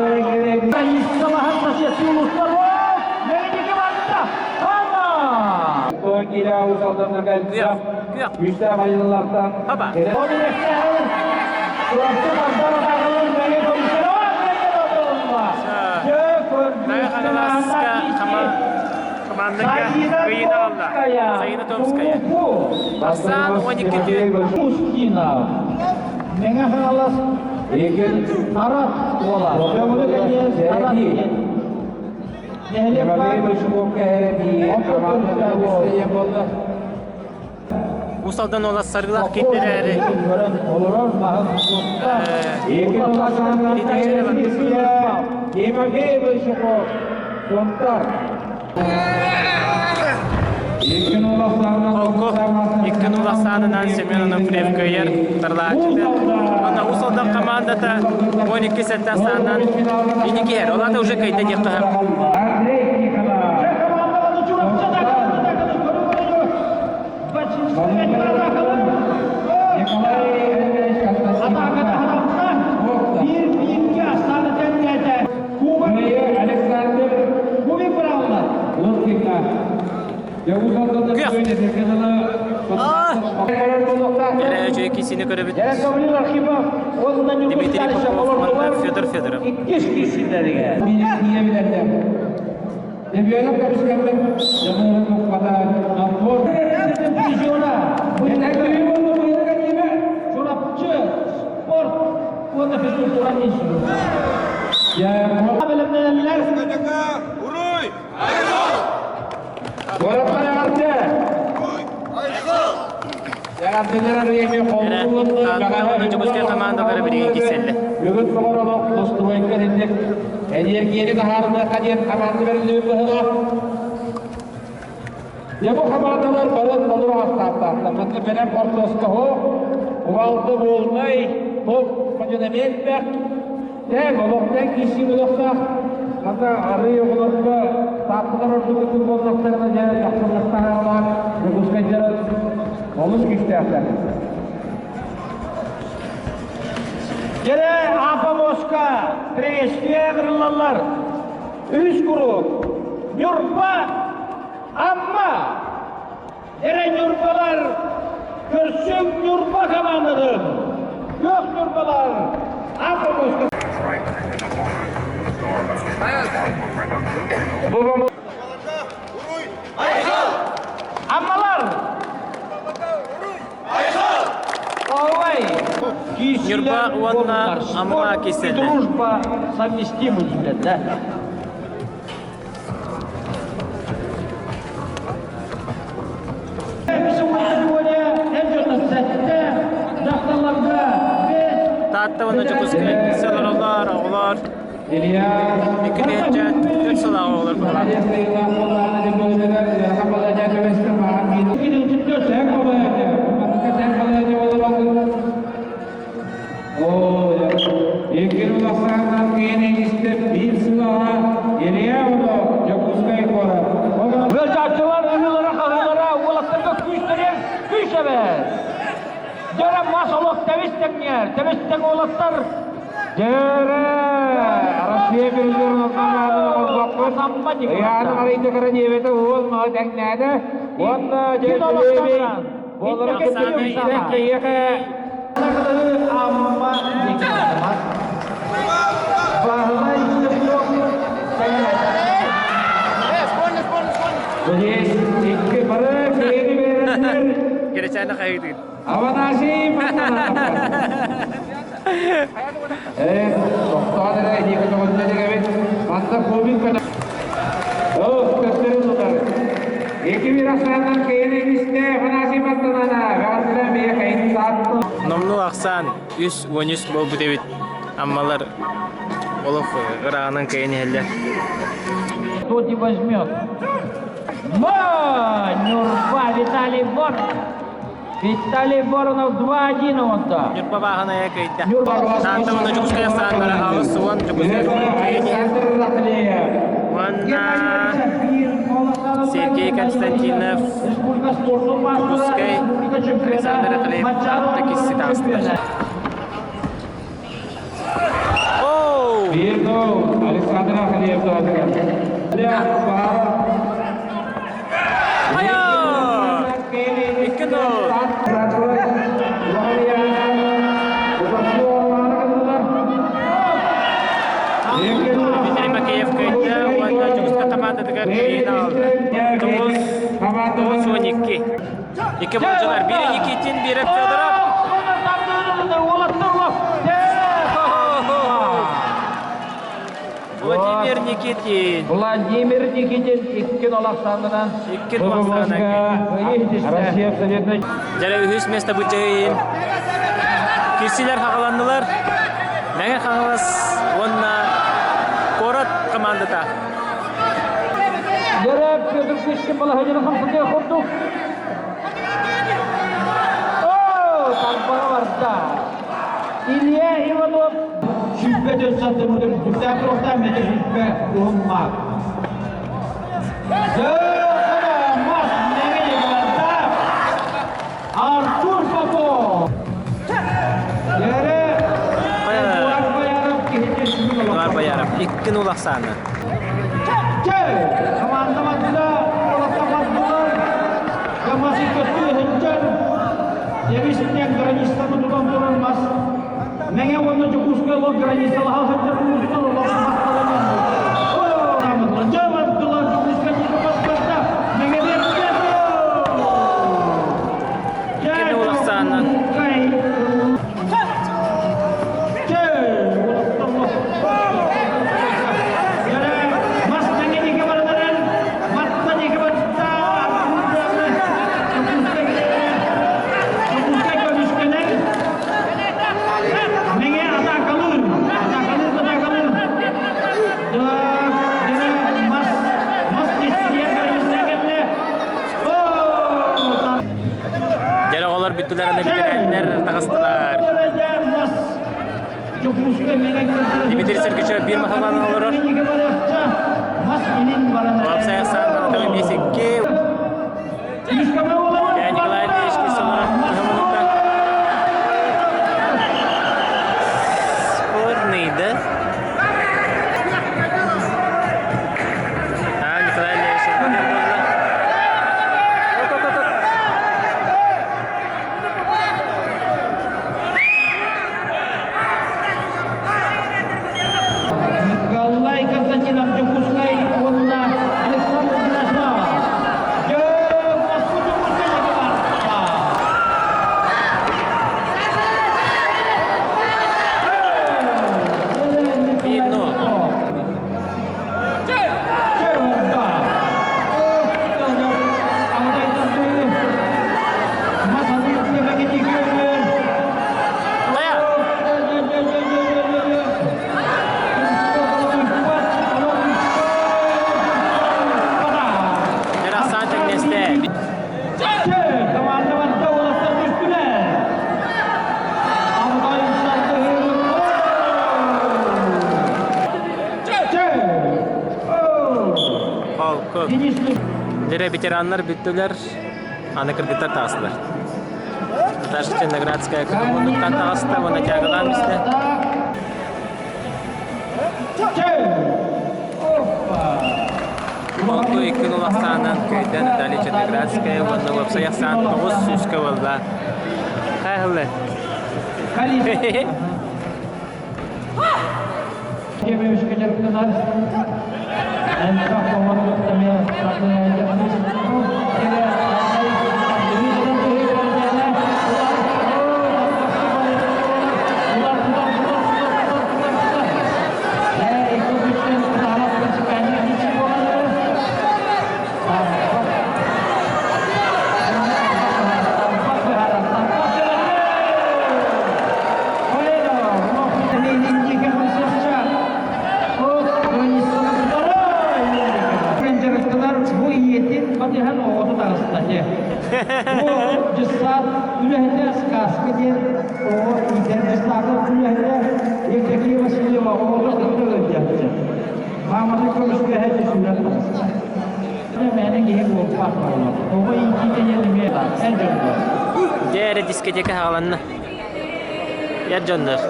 Мэҥэ Хаҥаласка командака кыайыыны аҕалла. Саина Томская. Ахсаан 12 түөн. Мэҥэ Хаҥалас Арат буола. Көҥүлү кэлиэн Арат диэн. Нэһилиэк баар. Уус Алдан уола саргылаах киирдэрээри Олорор маһын Холку икки нул ахсаанынан Семен Онуфриев кыайар тарлааччыта. Онно Уус Алдан командата 12 сэттэ ахсаанынан инники иһэр. Ол аата уже кыайда диэххэ сөп. Күөх! Эрэ үчүгэй киисини көрөбүт. Дмитрий Попов уонна Федор Федоров. Чурапчы спорт уонна физкультура института. Бэлэмнэнэллэр. Уруй! Эрэ Таатта уонна Дьокуускай командалара билигин киирсэллэр. Бүгүн оҕолору мустубайга инник энергияны таһаарыныахха диэн хамаанда бэриллибит быһыылаах. Дьэ бу хамаандалар бары толору астаахтаахтар. Манна бэлэм хортуоскаһу, убалды буолнай, топ мадьынамиэлбэх, тэҥ олохтон киирсии буолуохтаах. Хата арыы оҕолорго таатталар ордук буоллахтарына дьэ тахсыллахтаах Дьокуускайдара олус күүстээхтэр. Дьэрэ Апа-Моска приветствие ыҥырыллаллар. Үс куруук Ньурба, Амма, эрэ Ньурбалар көрсүҥ Ньурба хамаандатын. Күөх Ньурбалар Апа-Моска. Аммалар! Ньурба уонна Амма киселлэр. Дружба совместимы да? Таатта уонна Дьокуускай киирсэ олороллор, оҕолор. Икки тыһыынча төрт сыллааҕы оҕолор быһалаах. Ыалдьааччылар ыһыылара-хаһыылара уолаттарга күүстэрин күүс эбэр. Дьэрэ мас олох тэбис тэҥҥэр, тэбис тэҥ уолаттар Дьэрэ Россия президенин оҥорбоккун. Ыйааны арыйда кара диэбэтэ уол маһы тэҥнээтэ. Уонна дьэ үчүгэй буоларын кытта киһиэхэ Амма Баһылай Икки бары киһини береннер Кэрэчээнэ хайытыыр. Аванасий Э, тохтоон эрэ диэки тоҕонньо эбит. Манна комик көтө. Оо, көстөрүн тутар. Екі бір ахсааннан кейін исте Афанасий Маттанана, бәғыртына мия кайын саатты. Номну ахсаан 3-13 буолбут эбит. Аммалар олох ырааҕынан кэйэн иһэллэр. Кто не возьмет? Нюрба Виталий Воронов. Виталий Воронов 2-1 он да. Ньурба бааһынайа кыйда. Таатта уонна Дьокуускай ахсааннара 80 Дьокуускай Уонна Сергей Константинов Дьокуускай Александр Ахлеев Таатта кисси таҕыстылар. Оу! Александр Ахлеев Хайа! 2-0. Дмитрий Макеев кыайда уонна Дьокуускай хамаандатыгар киирэн аҕалла. 9 9 12. Икки болдьулар. Биирэ Никитин, биирэ Федоров. Владимир Никитин. Владимир Никитин 2-0 ахсаанынан. 2-0 ахсаанынан. Россия Советной Дьэ үһүс место быдьайын. Кирсилер хаҕаланнылар. Мэҥэ Хаҥалас уонна куорат командата. Дьэ Петр Кишкин балаһыйын хамсатыа курдук. О, тарбаҕа барда. Илья Иванов 104 сантиметр үстүктээх туруктаах метр 100 уһуннаах. Мас Мэҥэ барда. Артур Попов. Дьэ Эдуард Бояров киһити сүгүн Эдуард Бояров 2-0 ахсааны. Команда манна олохто бардылар. Камасы көттү өһүнчен. Дебисинен границаны тутан турар мас. Мэҥэ уонна Дьокуускай олох границалаһа сылдьар улуустар олох махталанан. Дьаматтылар Дьокуускай барда. Мэҥэ берде. 2-0 ахсааны. Дьэ оҕолор бүттүлэр аны бэтэрээннэр таҕыстылар. Дмитрий Сергеевич биир махалаан олорор. Уопсай ахсаан 5-2. Я Николай Ильич олорор кыһымыныкта. Спорный, да? А, Николай Ильич, Оп, оп, оп, оп. Николай Константинов Дьокуускай уонна Александр Герасимов. Дьэ, Москва Дьокуускай барда. 1-0. Дьэ, барда. Мас Лая! Дьэ ахсаан тэҥнэстэ. Команда барда уолаттар түстүлэр. Алтай Холку. Дьэ ветераннар бүттүлэр. Аны кыргыттар таҕыстылар. Наташа Черноградская кытыммутуттан таҕыста уонна тягалаан истэ. Опа! Молоту 2-0 ахсаанынан кыайда Наталья Черноградская уонна уопсай ахсаан 9 3-кэ буолла. Хайһыллы. Дьэ эрэ дискотека хааланна. Эр дьоннор.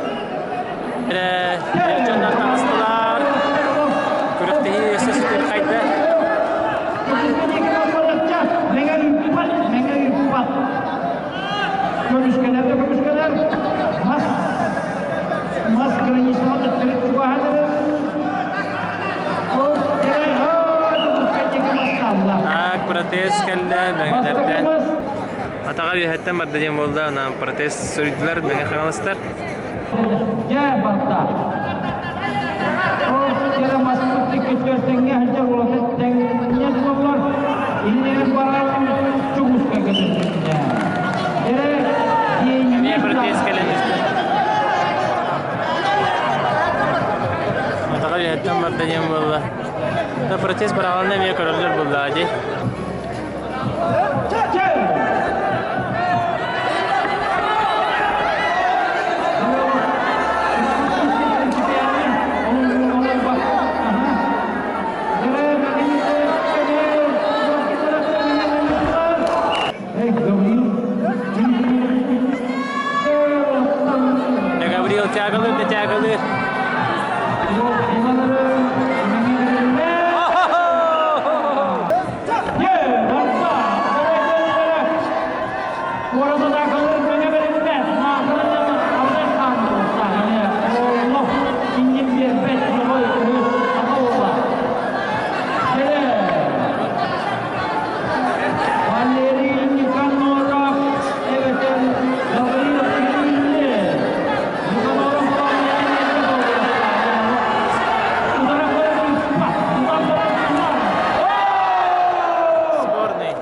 Эрэ эр дьоннор таҕыстылар. Күрэхтэһии өссө сүтүрхайда. Көмүскэлэр да көмүскэлэр мас мас границаҕа төттөрү чугаһаатылар. Так, протез кэллэ, мэҥэлэртэн. Атаҕа үөһэттэн барда диэн буолла, онон протез суруйдулар, Мэҥэ Хаҥаластар. Дьэ, барда. Ол кэлэ маспыт тиккиттэр тэҥҥэ сылдьар уолаттар тэҥҥэ туоллар. Иннигэр баран чугуска көтүттэ. Эрэ Эмиэ протез кэлэн түстэ. Атаҕа үөһэттэн барда диэн буолла. Да протез быраҕалына эмиэ көрөллөр буоллаҕа дии. Гаврил тягалыр да тягалыр. Сборный.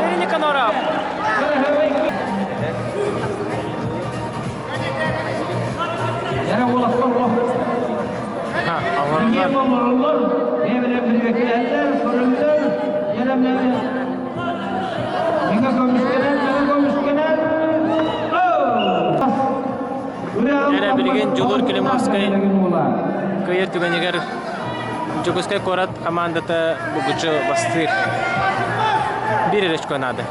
Валерий Никаноров! Эрэ билигин Дьулуур Климовскай кыайар түгэнигэр Дьокуускай куорат хамаандата булгуччу бастыыр. Биир эрэ очко наада.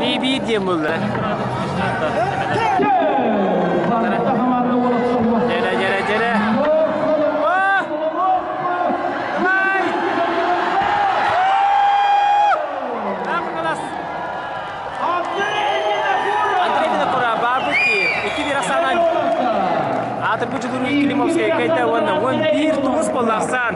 Би-би диэн булла. Дьэрэ, дьэрэ, дьэрэ. Андрей Винокура баарбыт 2-1 ахсаанан аатырбыт Дьулуруй Климовскай кайта уонна 11 9 буолла ахсаан.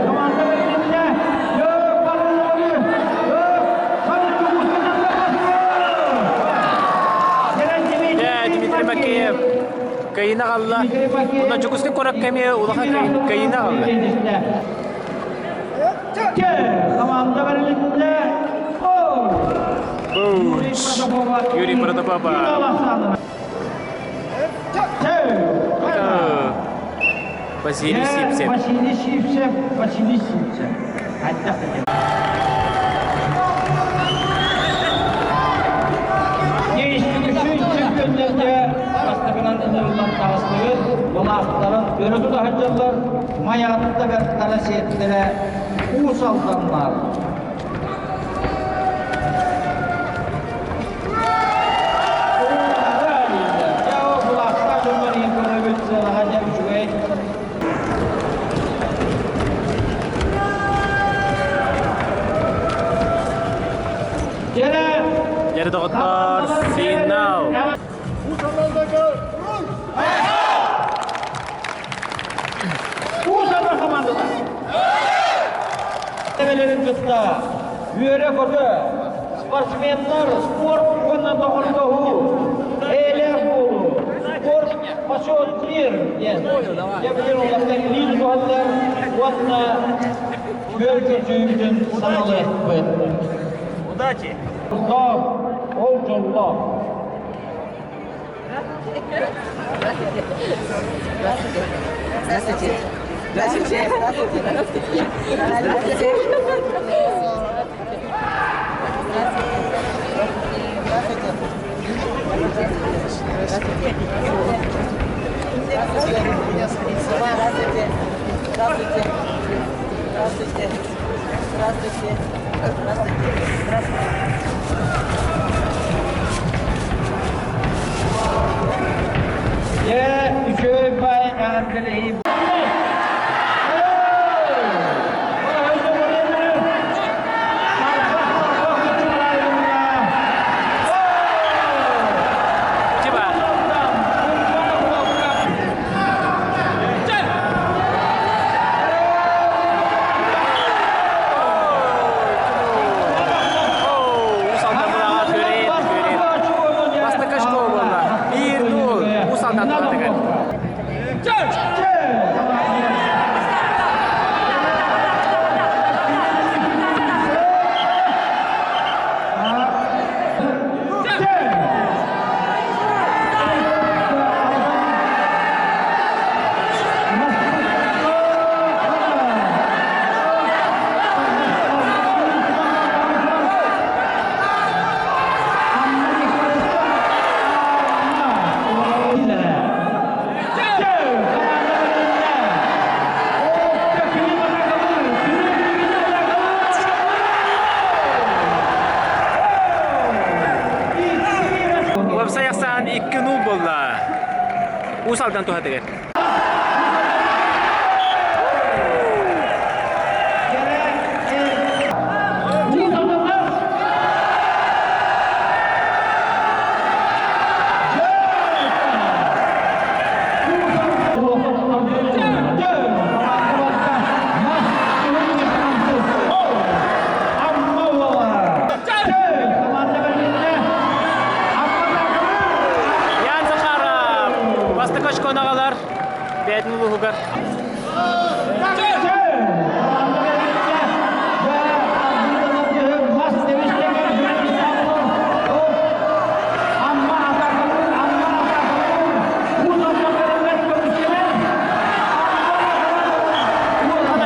Команда бэрилиннэ. Дмитрий Макеев кыйына қалла. Онно Дьокуускай куоракка эмиэ улахан кыйына қалла. Команда бэрилиннэ. Юрий Протопопов. Василий Сипсев. Василий Сипсев. Василий Сипсев. Күннэргэ бастакынан ынырыллан таҕыстыгыт, былаахтарын өрө тута сылдьаллар, майаатта бэртара сиэттэрэ уус алданнар. Дьэ доҕоттоор, финал! Уус-Алдан командата! Эбэлэрин кытта үөрэ-көтө спортсменнар спорт уонна доҕордоһуу, эйэлээх буолуу, спорт спасет мир диэн дьэ улахтар илии тутуһаллар уонна күөл көрсүһүүбүтүн саҕалыахпыт. Удачи! Ол дьоллоох. Здравствуйте. Здравствуйте. Здравствуйте. Здравствуйте. Здравствуйте. Здравствуйте. Здравствуйте. Здравствуйте. Здравствуйте. Здравствуйте. Здравствуйте. Дьэ, үчүгэй бай эҕэрдэлэһии. Бастакы очко буолла. 1-0. Уус Алдан туһатыгар. Уопсай ахсаан 2-0 буолла. Уус Алдан туһатыгар. Ян Захаров бастакы очкону аҕалар бэйэтин улууһугар.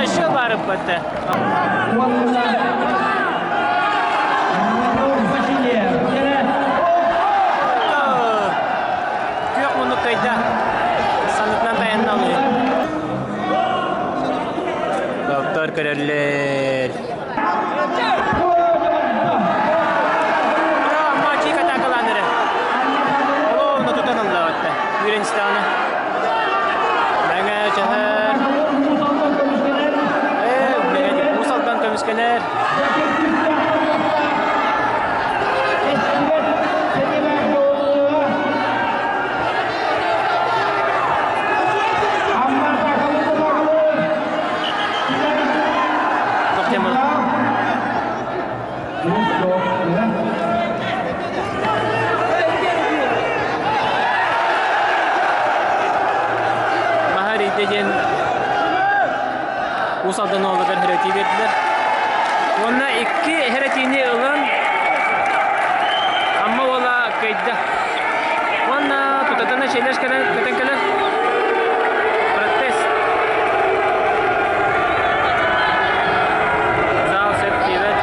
Еще барып бетте. Күөх муннук кайда. Санытынан таянна алыы. Доктор көрөллөр. Мачик атакаланыры. Олону тутан аллаатта. Үйреністаны. Мәңе чәһәр. Э, Усалдан көмүскэнэр. киирдэ диэн Уус Алдан уолугар хэрэтии биэрдилэр. Уонна икки хэрэтиини ылан Амма уола кыайда. Уонна тутатына челлендж кэлэн көтөн кэлэр. Протест. Зал сөп диэбэт.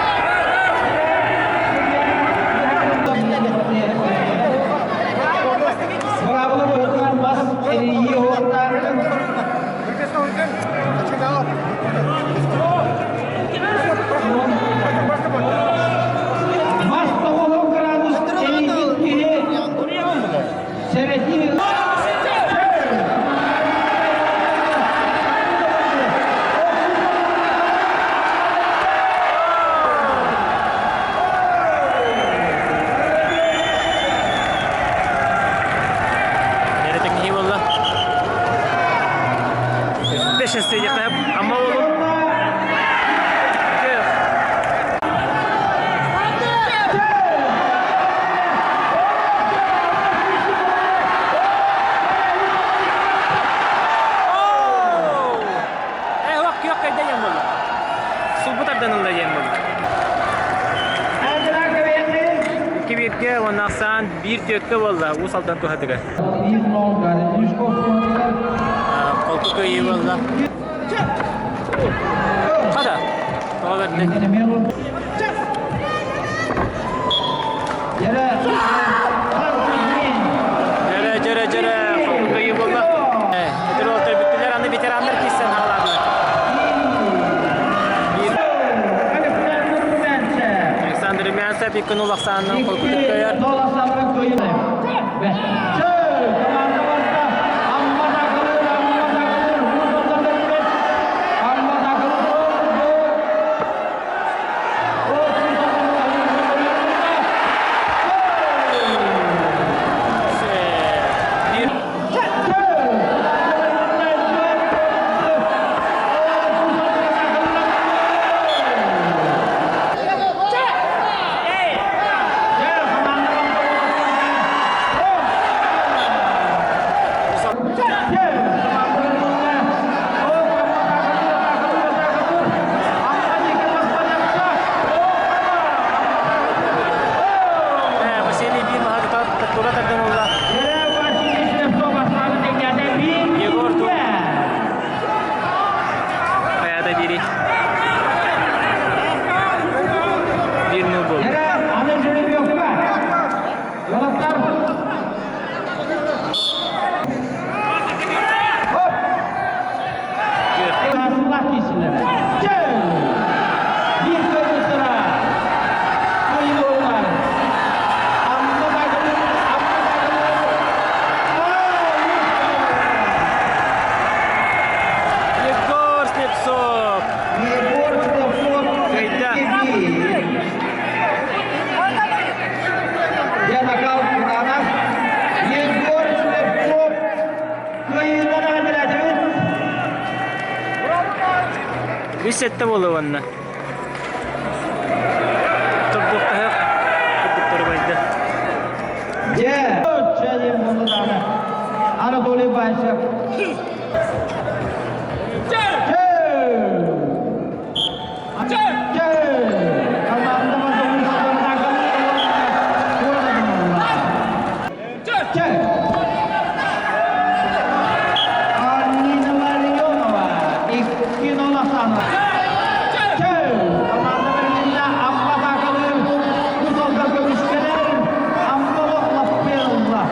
Быраабыла быһыытынан бас эрийии уһуктаах. Мас тоҕуһун градус эрийбит киһи сэрэтии Киһи буолла. Бешенство диэххэ ама буолун. Сулбут арданылла диэн буолла. Икки уонна ахсаан биир түөккэ буолла Уус Алдан туһатыгар. Холку кыайыы буолла. Хата, тоҕо бэрдэ. Дьэрэ, дьэрэ, дьэрэ, холку кыайыы буолла. Өтөр уолаттар бүттүлэр, аны ветераннар киирсэн хаалаатылар. Александр Румянцев икки нул ахсаанынан холкутук кыайар. Василий биир маһа тура тардан ылла. Егор Хайата дири. 1-0 болды. Егор Слепцов! Егор Слепцов! Кыайда! Янакал Кутанов! Егор Слепцов! Кыайыынан эҕэрдэлээтибит! Үс сэттэ буолла уонна. Тордуохтаһыах курдуктары байда. Дьэ, Анатолий Баишев. Аннина Ларионова, Иккино Ласанова. Команда бэрилиннэ Амма Саакалыыр Кутолга көмүскэлэр Амма Лаппелла.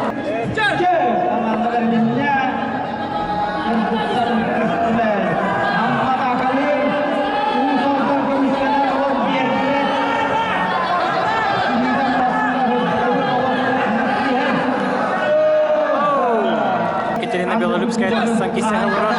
Команда бэрилиннэ Кыргыттар көстүлэр. Амма Саакалыыр Кутолга көмүскэлэр олох биэрбэт. Екатерина Белолюбская тахсан кисе олорор.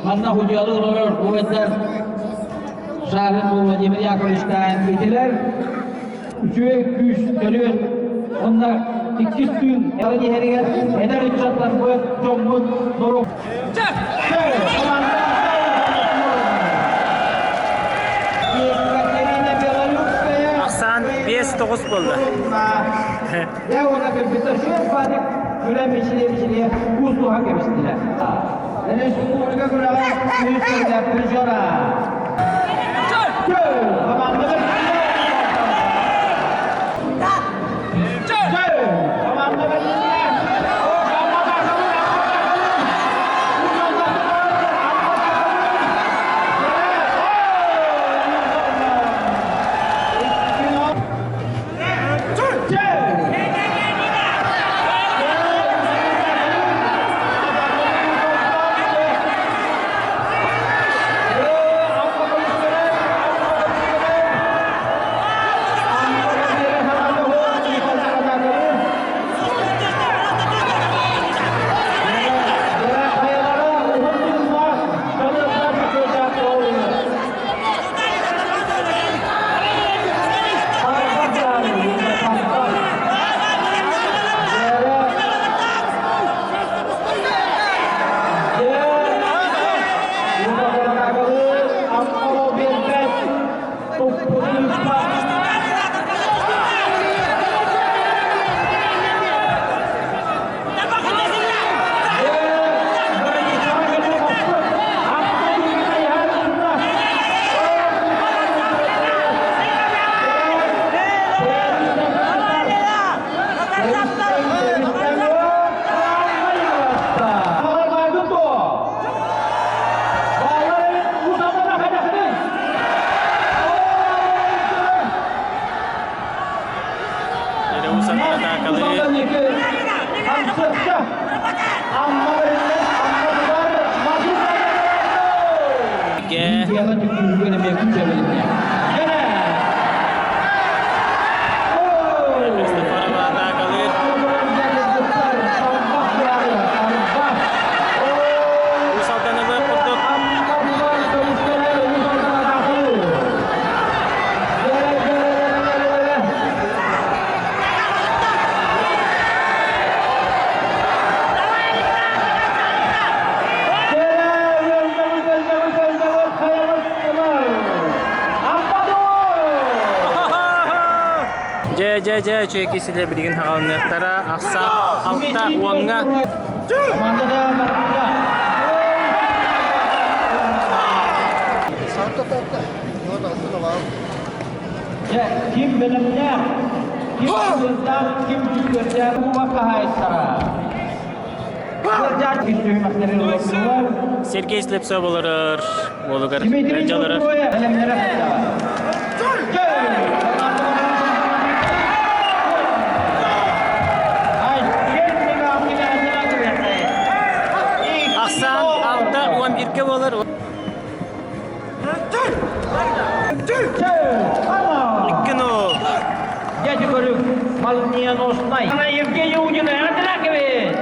Манна худьуолу олорор уһуйдар Шарин Владимир Яковлевичтаан итилэр үчүгэй күүс төрүөт уонна иккис түүн баран иһэригэр эдэр ыччаттарбыт, дьоммут норуот Ахсаан 5-9 буолла. Дьэ, дьэ, дьэ, үчүгэй киһилэр билигин хаҕалыныахтара. Ахсаан алта уоҥҥа. Ким бэлэмнээх, ким сылдаах, ким түгүөрдээх кубок хаһаайыттара. Сергей Слепцов олорор, уолугар Дмитрий олорор. Ахсаан алта уон бииргэ буолар. Икки нол. Дядя говорю, молниеноснай. Она Евгения Удина, Андракович!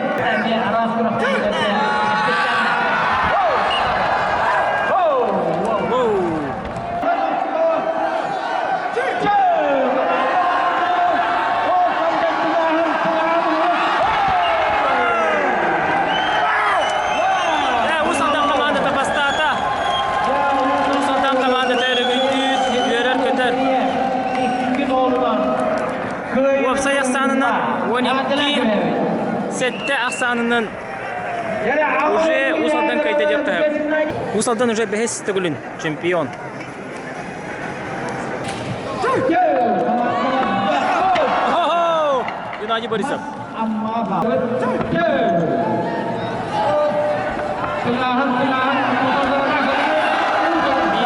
Уус Алдан командата бастаата. Уус Алдан командата өрөгөйдүүр, үөрэр-көтөр. Уопсай ахсаанынан 12 7 ахсаанынан уже Уус Алдан кыайда диэххэ сөп. Уус Алдан уже бэһис төгүлүн чемпион. Хо-хо! Геннадий Борисов.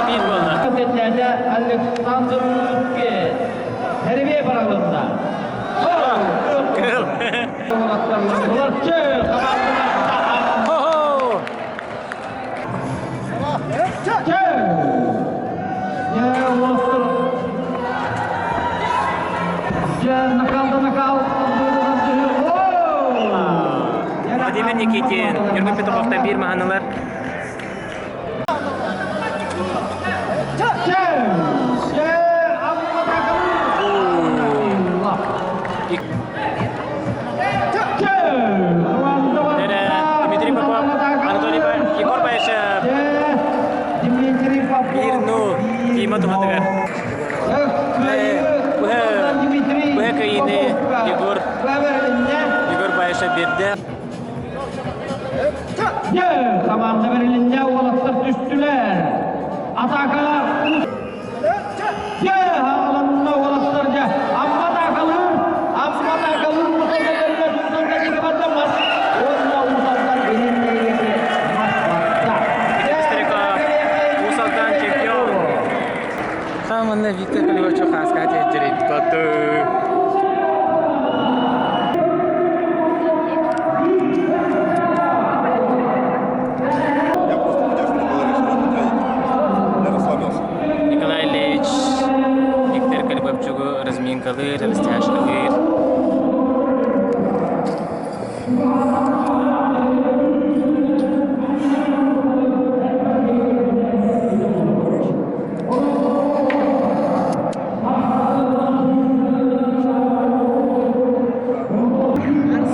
Биир буолла. Александр Лукин. Terbiye paralığında. Кыл. Хо-хо! Владимир Никитин, Ньургун Петуховтан биир маһанылар. 1-0 Тима туһатыгар. Быһа кыайыыны Егор Егор Баишев биэрдэ. Команда бэрилиннэ, уолаттар түстүлэр. Атака Дьэ, хааланна уолаттар дьэ. Амма атакалыыр, Амма атакалыыр Уус Алдан Уус Алдан диэки барда мас. Уонна Уус Алдан илин диэки мас барда. Стариков, Уус Алдан чемпион. Хаманна Виктор Колевичу хааска тиэджерит коту. Я просто надежно говорю, что я расслабился. Николай Ильич Виктор Колебовчугу разминкалыыр, растяжкалыыр.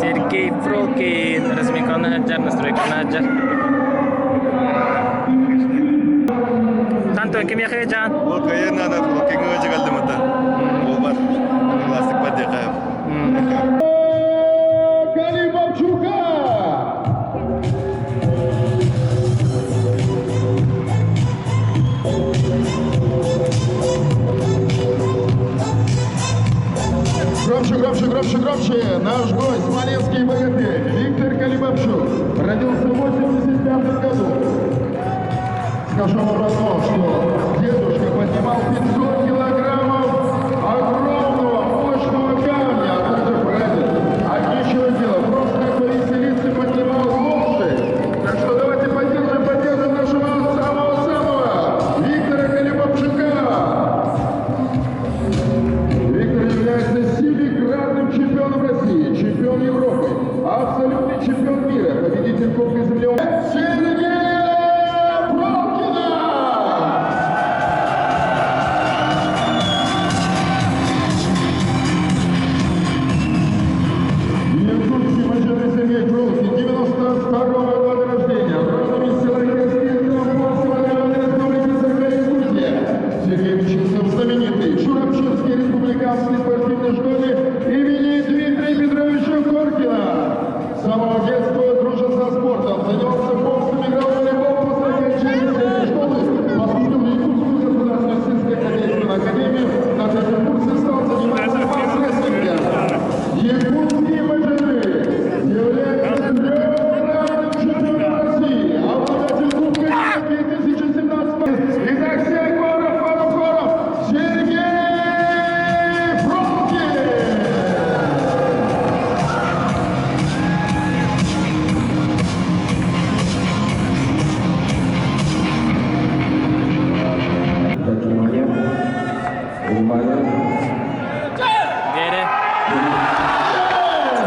Сергей Фролкин разминканы сылдьар, настройканы сылдьар. Танто кимиэхэ жаан? Локайы надо, локайга жигалдым это. Болбар. Классик поддержаем. Калибабчука! Громче, громче, громче, громче! Наш гость, смоленский богатырь Виктор Калибабчук, родился в 85 году. Скажу вам одно, что дедушка поднимал 500 килограммов огромного мощного камня, а также прадед. А нечего делать, просто повеселиться поднимал лучше. Так что давайте поддержим, поддержим нашего самого-самого Виктора Калибабчука. Виктор является семикратным чемпионом России, чемпион Европы, абсолютный чемпион мира, победитель Кубка Земли. Сергея Прокина! Якутский мажорный Сергей Фролкин, 92 года рождения, родом из села Костин Тамбовского района Республики Саха-Якутия. Сергей учился в знаменитой Чурапчинской республиканской спортивной школе имени Дмитрия Петровича Коркина. С самого детства дружил со спортом, занимался боксом, играл в волейбол после окончания средней школы, поступил в Якутскую государственную сельскохозяйственную академию, на третьем курсе стал заниматься масс-рестлингом. Якутский богатырь является трехкратным чемпионом России, обладатель Кубка мира 2017. Итак, всех хоров, пару хоров, Сергей Фролкин! Внимание. Внимание. Диэри.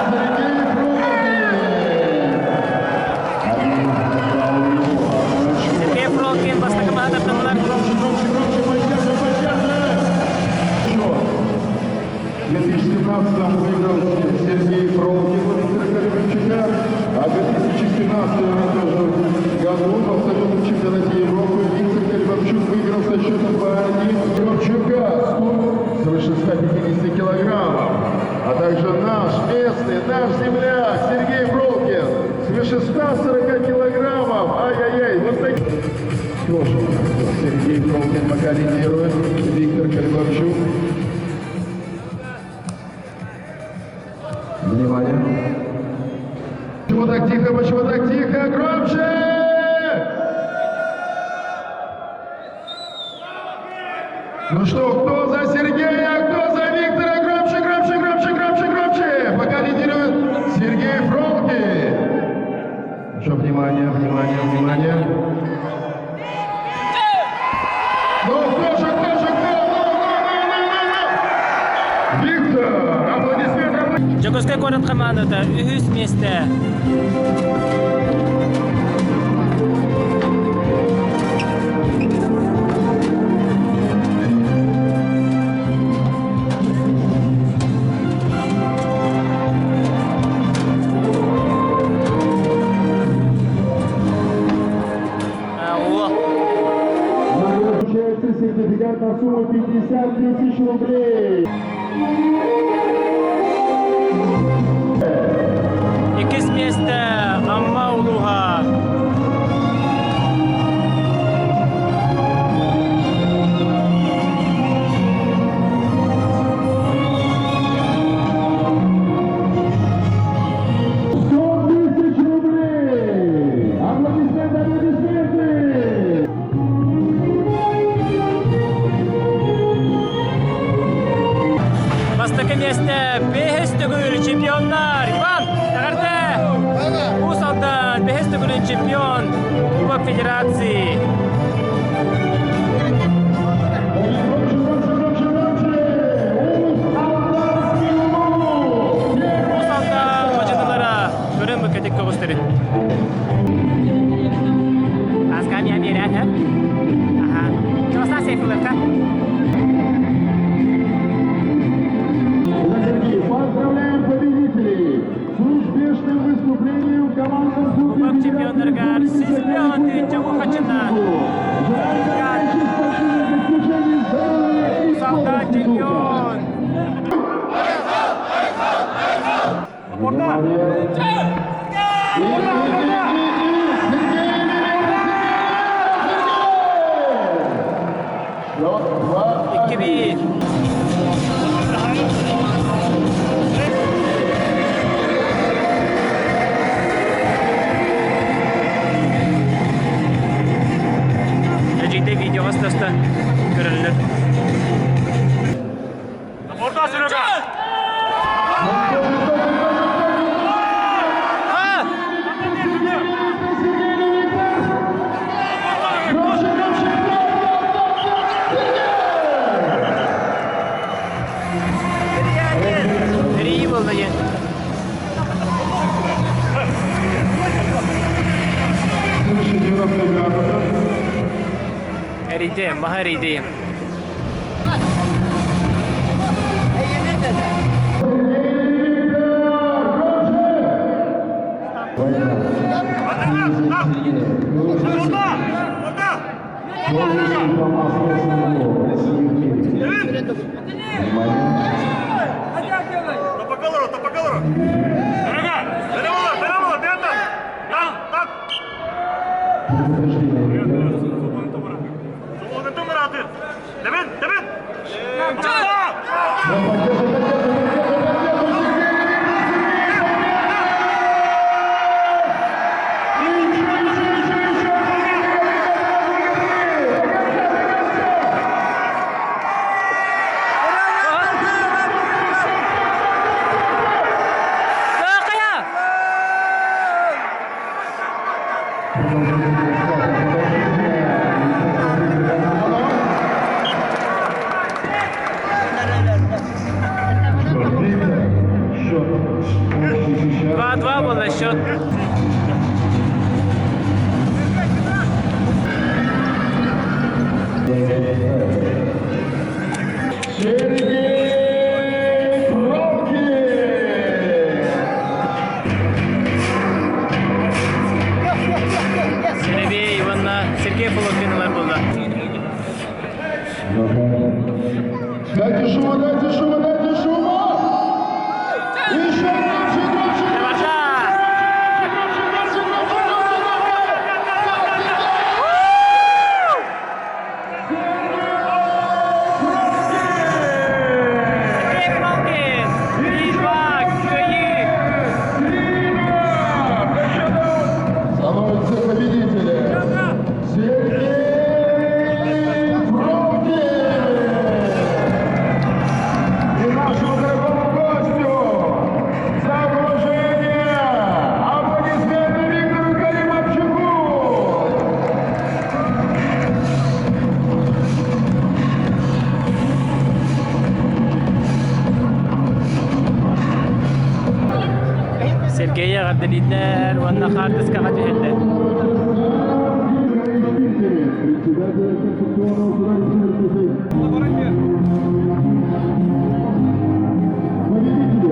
Сергей Фролкин! Сергей Фролкин бастакы маһы тардыннылар. Громче, громче, громче, поддержим, поддержим! В 2017 выиграл Сергей Фролкин у Виктора Калибабчука, а в 2017 тоже году в абсолютном чемпионате Европы Виктор Калибабчук выиграл со счетом 2-1 Калибабчука свыше 150 килограммов. А также наш местный, наш земляк Сергей Фролкин свыше 140 килограммов. Ай-яй-яй, вот такие. Тоже Сергей Фролкин пока лидирует, Виктор Калибабчук. Внимание. Почему так тихо, почему так тихо? Громче! Ну что, кто за Сергея, кто за Виктора? Громче, громче, громче, громче, громче! Пока лидирует Сергей Фролкин. Ну что, внимание, внимание, внимание. Ну, кто же, кто же, кто? Ну, ну, ну, ну, ну, ну! Виктор! Аплодисменты! Дьокуускай куорат хамаандата үһүс миэстэ. О. сертификат на сумму 50 тысяч рублей. Иккис миэстэ Амма улууһа. Тысяч рублей! Аплодисменты, аплодисменты! Бастакы миэстэ бэһис төгүл чемпионнар Иван Эҕэрдэ! Уус Алдан бэһис төгүлүн чемпион Кубок Федерации. Уус Алдан мадьынылара көрөн быккатик көҕүстэрин. Асками Америка. Ага. Чоса сейфылыкка. Поздравляем победителей с успешным выступлением в командном Кубок чемпионнарыгар сүүс тыһыынча хачына. Уус Алдан чемпион. 2-1. Эдьиийдэ видеоҕа таста көрөллөр. Орда Серега! Эрийии буолла диэн. Эрийдиэм, маһа эрийдиэм. Два-два был на счет. Сергей Бровкин! Сергей Иванна, Сергей Полукиналар буолла. Дайте шума, дайте шума, дайте шума! Еще громче, громче, громче! Громче, громче, громче, громче! Сергей Прокин! 3-2, кыайыы! Становится победителем Сергей Бровкин! И нашему дорогому гостю за уважение аплодисменты Виктору Каримовчуку! Сергей эҕэрдэлииллэр уонна хаартыскаҕа түһэллэр. Председателя Конституционного суда Республики Победителю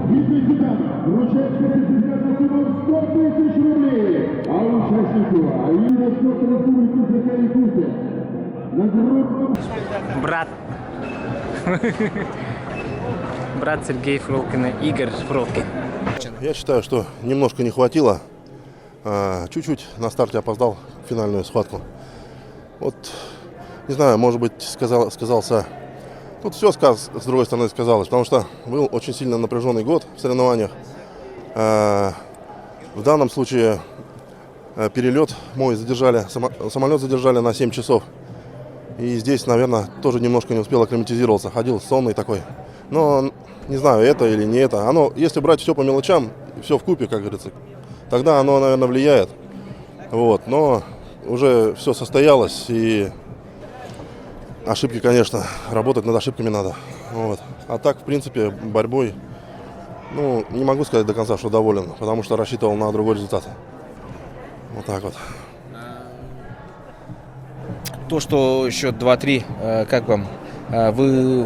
Дмитрий Титанов вручается сертификат на сумму 100 тысяч рублей, а участнику Аида спорта Республики Саха-Якутия. Брат. Брат Сергей Фролкина, Игорь Фролкин. Я считаю, что немножко не хватило. Чуть-чуть на старте опоздал в финальную схватку. Вот, не знаю, может быть, сказал, сказался... Тут все сказ, с другой стороны сказалось, потому что был очень сильно напряженный год в соревнованиях. В данном случае перелет мой задержали, самолет задержали на 7 часов. И здесь, наверное, тоже немножко не успел акклиматизироваться. Ходил сонный такой. Но не знаю, это или не это. Оно, если брать все по мелочам, все в купе, как говорится, тогда оно, наверное, влияет. Вот. Но уже все состоялось, и ошибки, конечно, работать над ошибками надо. Вот. А так, в принципе, борьбой, ну, не могу сказать до конца, что доволен, потому что рассчитывал на другой результат. Вот так вот. То, что счет 2-3, как вам? Вы,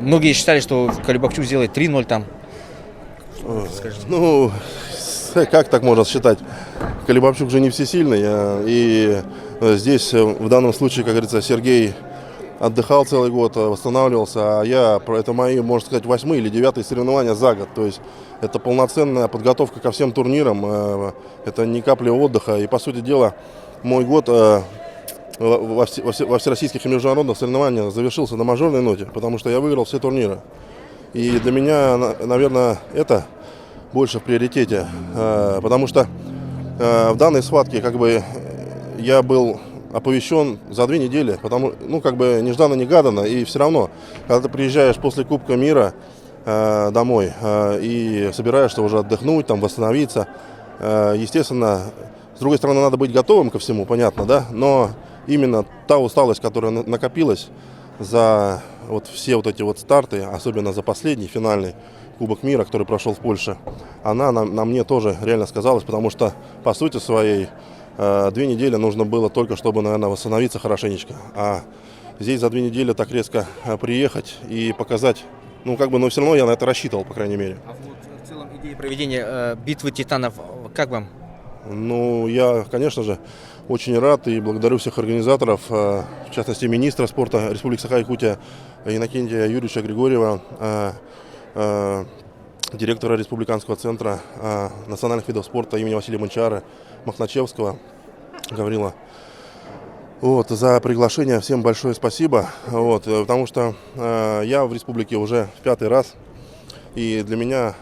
многие считали, что Колибабчук сделает 3-0 там. Скажите. Ну, как так можно считать? Колибабчук же не всесильный. И здесь, в данном случае, как говорится, Сергей отдыхал целый год, восстанавливался, а я, это мои, можно сказать, 8-е или 9-е соревнования за год. То есть это полноценная подготовка ко всем турнирам, это ни капли отдыха. И, по сути дела, мой год во всероссийских и международных соревнованиях завершился на мажорной ноте, потому что я выиграл все турниры. И для меня, наверное, это больше в приоритете, потому что в данной схватке я был оповещен за 2 недели, потому, ну, как бы нежданно-негаданно, и все равно, когда ты приезжаешь после Кубка мира домой и собираешься уже отдохнуть, восстановиться, естественно, с другой стороны, надо быть готовым ко всему, понятно, да, но именно та усталость, которая накопилась за все эти старты, особенно за последний финальный Кубок мира, который прошел в Польше, она на мне тоже реально сказалась, потому что, по сути своей, 2 недели нужно было только, чтобы, наверное, восстановиться хорошенечко. А здесь за 2 недели так резко приехать и показать, но все равно я на это рассчитывал, по крайней мере. А вот в целом идея проведения битвы титанов, как вам? Я, конечно же, очень рад и благодарю всех организаторов, в частности, министра спорта Республики Саха-Якутия Иннокентия Юрьевича Григорьева, директора Республиканского центра национальных видов спорта имени Василия Манчары Мохначевского Гаврила. За приглашение всем большое спасибо, потому что я в республике уже в 5-й раз, и для меня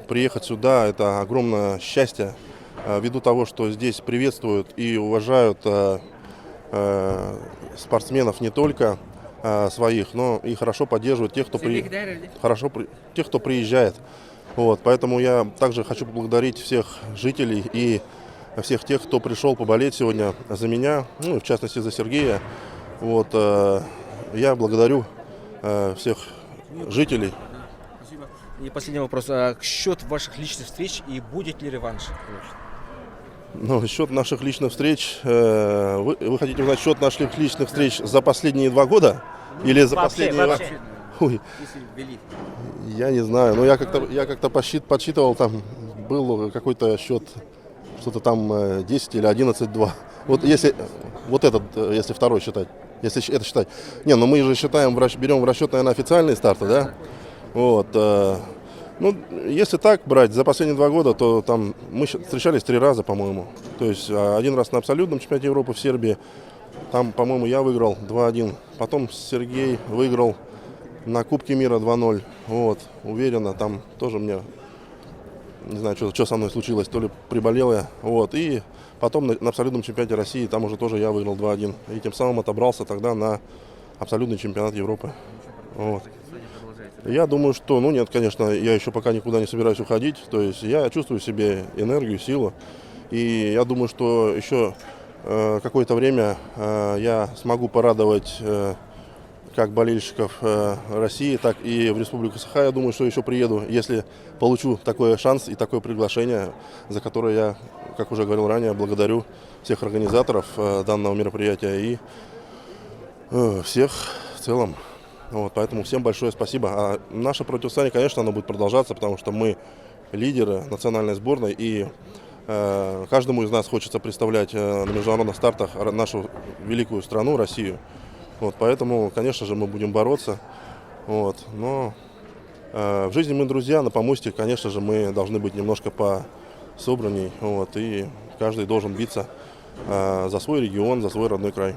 приехать сюда — это огромное счастье, ввиду того, что здесь приветствуют и уважают спортсменов не только своих, но и хорошо поддерживают тех, тех, кто приезжает. Поэтому я также хочу поблагодарить всех жителей и всех тех, кто пришел поболеть сегодня за меня, в частности за Сергея. Я благодарю всех жителей. Спасибо. И последний вопрос. А счет ваших личных встреч и будет ли реванш? Счет наших личных встреч, вы хотите узнать счет наших личных встреч за последние 2 года? Или за Вообще, последние вообще. Ой. Если ввели. Я не знаю, но я как-то подсчитывал, там был какой-то счет, что-то там 10 или 11-2. Вот если, вот этот, если второй считать, если это считать. Не, мы же считаем, берем в расчет, наверное, официальные старты, да? Если так брать, за последние 2 года, то мы встречались 3 раза, по-моему. То есть 1 раз на абсолютном чемпионате Европы в Сербии, там, по-моему, я выиграл 2-1. Потом Сергей выиграл на Кубке мира 2-0. Уверенно, там тоже мне, не знаю, что со мной случилось, то ли приболел я. И потом на абсолютном чемпионате России, там уже тоже я выиграл 2-1. И тем самым отобрался тогда на абсолютный чемпионат Европы. Я думаю, что, ну нет, конечно, я еще пока никуда не собираюсь уходить. То есть я чувствую в себе энергию, силу. И я думаю, что еще какое-то время я смогу порадовать как болельщиков России, так и в Республику Саха. Я думаю, что еще приеду, если получу такой шанс и такое приглашение, за которое я, как уже говорил ранее, благодарю всех организаторов данного мероприятия и всех в целом. Поэтому всем большое спасибо. А наше противостояние, конечно, оно будет продолжаться, потому что мы лидеры национальной сборной, и Каждому из нас хочется представлять на международных стартах нашу великую страну, Россию. Вот, поэтому, конечно же, мы будем бороться. Вот, но в жизни мы друзья, на помосте, конечно же, мы должны быть немножко по собранней. Вот, и каждый должен биться за свой регион, за свой родной край.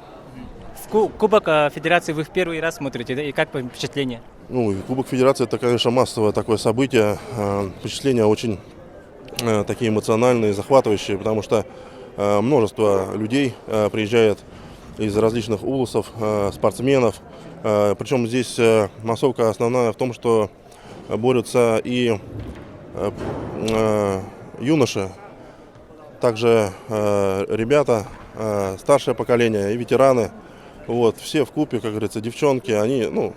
В Кубок Федерации вы в первый раз смотрите, да? И как впечатление? Ну, Кубок Федерации – это, конечно, массовое такое событие. Впечатления очень такие эмоциональные, захватывающие, потому что множество людей приезжает из различных улусов, спортсменов. Причем здесь массовка основная в том, что борются и юноши, также ребята, старшее поколение и ветераны. Вот, все в купе, как говорится, девчонки, они, ну,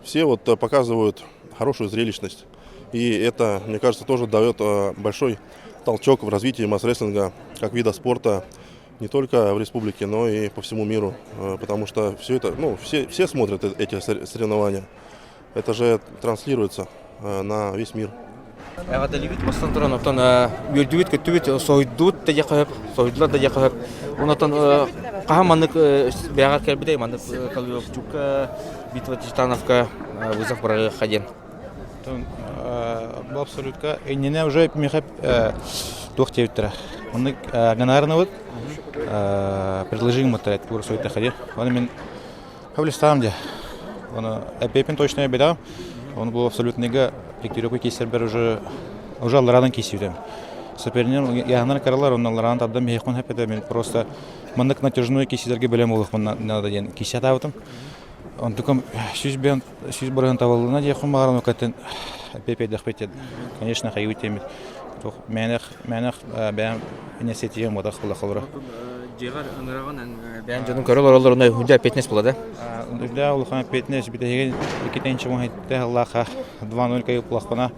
все вот показывают хорошую зрелищность. И это, мне кажется, тоже дает большой толчок в развитии мас-рестлинга как вида спорта не только в республике, но и по всему миру. Потому что все это, ну, все, все смотрят эти соревнования. Это же транслируется на весь мир. Эҕэрдэлиибит бастан туран оттон үөрдүбүт көттүбүт соһуйдубут да диэххэ сөп соһуйдулар да диэххэ сөп онтон хаһан маннык бэйэҕэр кэлбитэй маннык Калыбчукка битва Титановка вызов быраҕыахха диэн Бу абсолютка иннинэ уже миэхэ туох диэбиттэрэ оннук гынаарынабыт предложение мыттар тура суйтаха диэн оны мин Хабылыстаам дьэ. Оны эппиэппин точно беда. Оны бу абсолютныйга Виктория киисэрбэр уже уже алларадан киисибитим. Соперним яһанар каралар, онно аллараан тардан биһиэхпин хэппэтэ мен просто маннык натяжной киисилэргэ бэлэм буолуохпун надо диэн кииси атаабытым. Онтукам сүүс бен сүүс бырыһын табыллына диэхпин баҕарам өкөттен эппиэппэйдэхпит конечно хайыбыт диэмит туох мээнэх мээнэх бэйэм инициативам буотах була Дьиэҕэр ыҥыраҕын бэйэн дьонун көрө олороллоруна үрдэ эппиэтинэс була да? Үрдэ улахан эппиэтинэс бүтэһигин иккитинчи муһитте аллаха 2-0 кайыплахпына.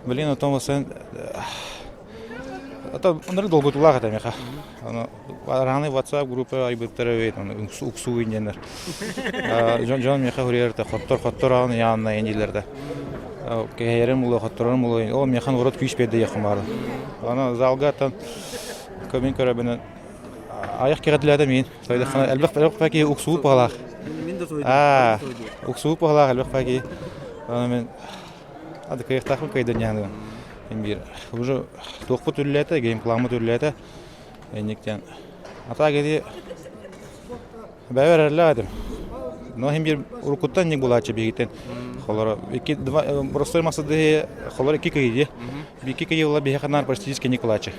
Блин, отон васан Это оннары долгутулаах этэ меха. Аны араны WhatsApp группа айбыттара бит, аны уксуу инженер. Дьон дьон меха хурьерта хоттор хоттор аны яанна инилерде. Кэһэрим улу хотторорум улу. Ол механ урут күүс берди якын Аны залга тан көмін көрөбүнэн айах кэҕэтилээтэ миин. Тойдоххана элбэх элбэх паки уксуу паалаах. Аа, уксуу паалаах элбэх паки. Аны мен ады кыйыктаахпын кыйдан яаны. Мен биир уже туохпут үллээтэ, геймпламмыт үллээтэ. Энниктен ата кеди бэбэр эрлээтим. Но хим бир уруккуттан ник булаачы бигитен. Холоро икки два простой масады холоро икки кыйди. Икки кыйы була биһи ханаар практически ник булаачы.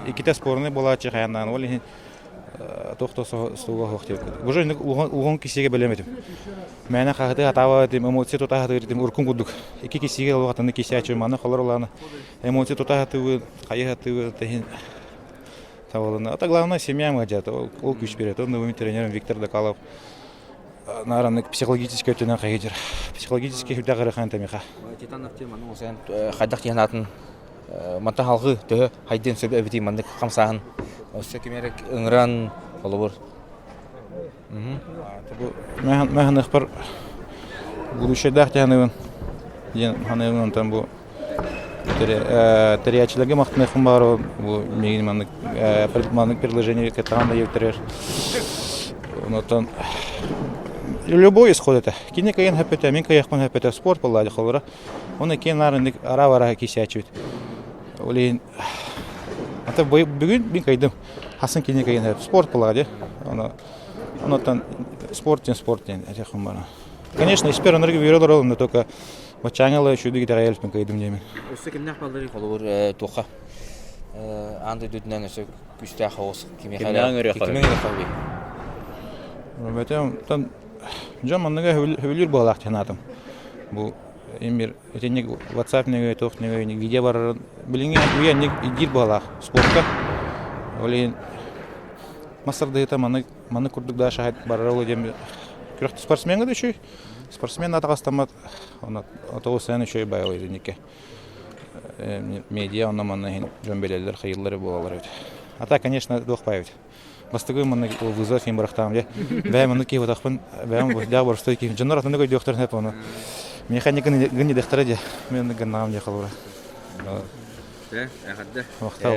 Иккитэ спорный булаачы хаяннаан ол иһин туох да суга суох диэбит. Уже угон кисиге бэлэм этим. Мээнэ хаһыты хатаава этим, эмоция тута хатыыр этим уркун курдук. Икки кисиге улахатыны кисээчи маны холор улааны эмоция тута хатыбы, хайы хатыбы тэһин табылына. Это главное семья мадьята, ол күүс берет. Он новым тренером Виктор Докалов наараннык психологический өттүнэн хайыдыр. Психологический үрдэх ырыхан тамиха. Титанов теманы осен хайдах диэн манта халгы төһө хайдын сөп эбити маннык хамсааһын өссө кимерек ыҥыран холобур Мэханыкпар будущайдаах диһаныбын диэн ханыыбын онтон бу тэрийээччилэргэ махтаныахпын баҕарабын бу миигин маннык маннык предложение кыттаҕан да диэбиттэригэр онтон любой исход этэ кини кыайан хэппэтэ мин кыайыахпын хэппэтэ спорт буолла холобура Оны киэн наарыннык араа-бараа киисээччибит. Ол иһин ата бүгүн мин кыйдым. Хасын кини кыйын спорт буолаа дии. Оны онотон спорт диэн спорт диэн этиэххин бара. Конечно, испер онорго бүүрэ олорол, но только баччааҥы үчүгэй итэҕэйэлпин кыйдым диэмин. Өссө кимнээх балларый холобур туохха аан дойдутунан өссө күүстээх соҕус кимиэхэ Кимнээх кимиэхэ Бэтем дьон манныга хөбүлүүр буолаах санаатым. Бу имир итинник WhatsApp нөҥүө туох нөҥүө видео барарын билиҥҥи үйэ инник ирдиир быһалаах спортка. Ол иһин мастардыһыта маннык маннык курдук да шахат барара ол диэн күрэх спортсменга да үчүгэй. Спортсмен атаҕастаммат оны тоҕус үчүгэй баайыл итинникке. Медиа онно манна иһин дьон билэллэр хайыллар буолалар эбит. А так, конечно, туох баайбыт. Бастакы маннык вызов иһин бырахтаам дьэ. Бэйэм маннык киһи утахпын бэйэм дьаа боростой киһи. Дьоннор атыннык өйдүөхтэрин сөп ону. Миэхэ гын диэхтэрэ дьэ. Мен гыннаҕым дьэ холобура. Махтал.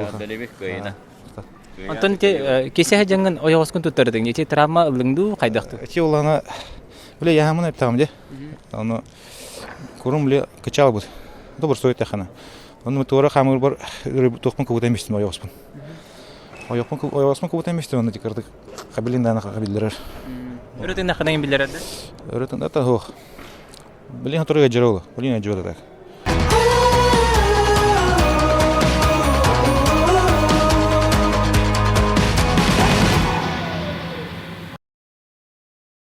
Онтон ити кисэһэ дьаҥҥын ойоҕоскун туттардыҥ, ити травма ыллыҥ дуу, хайдах дуу? Ити улана биле яһамын эптаҕым де. Ону курум биле кычаал бут. Добр стоит тахана. Ону туора хамыр бар туохпун кубутан бистим ойоҕоспун. Ойохпун ойоҕоспун кубутан бистим ону дикардык хабилин дана хабиллерер. Өрөтүн наханайын биллэрэр да? Өрөтүн ата хуох. Билин турга жырол. Билин жырол так.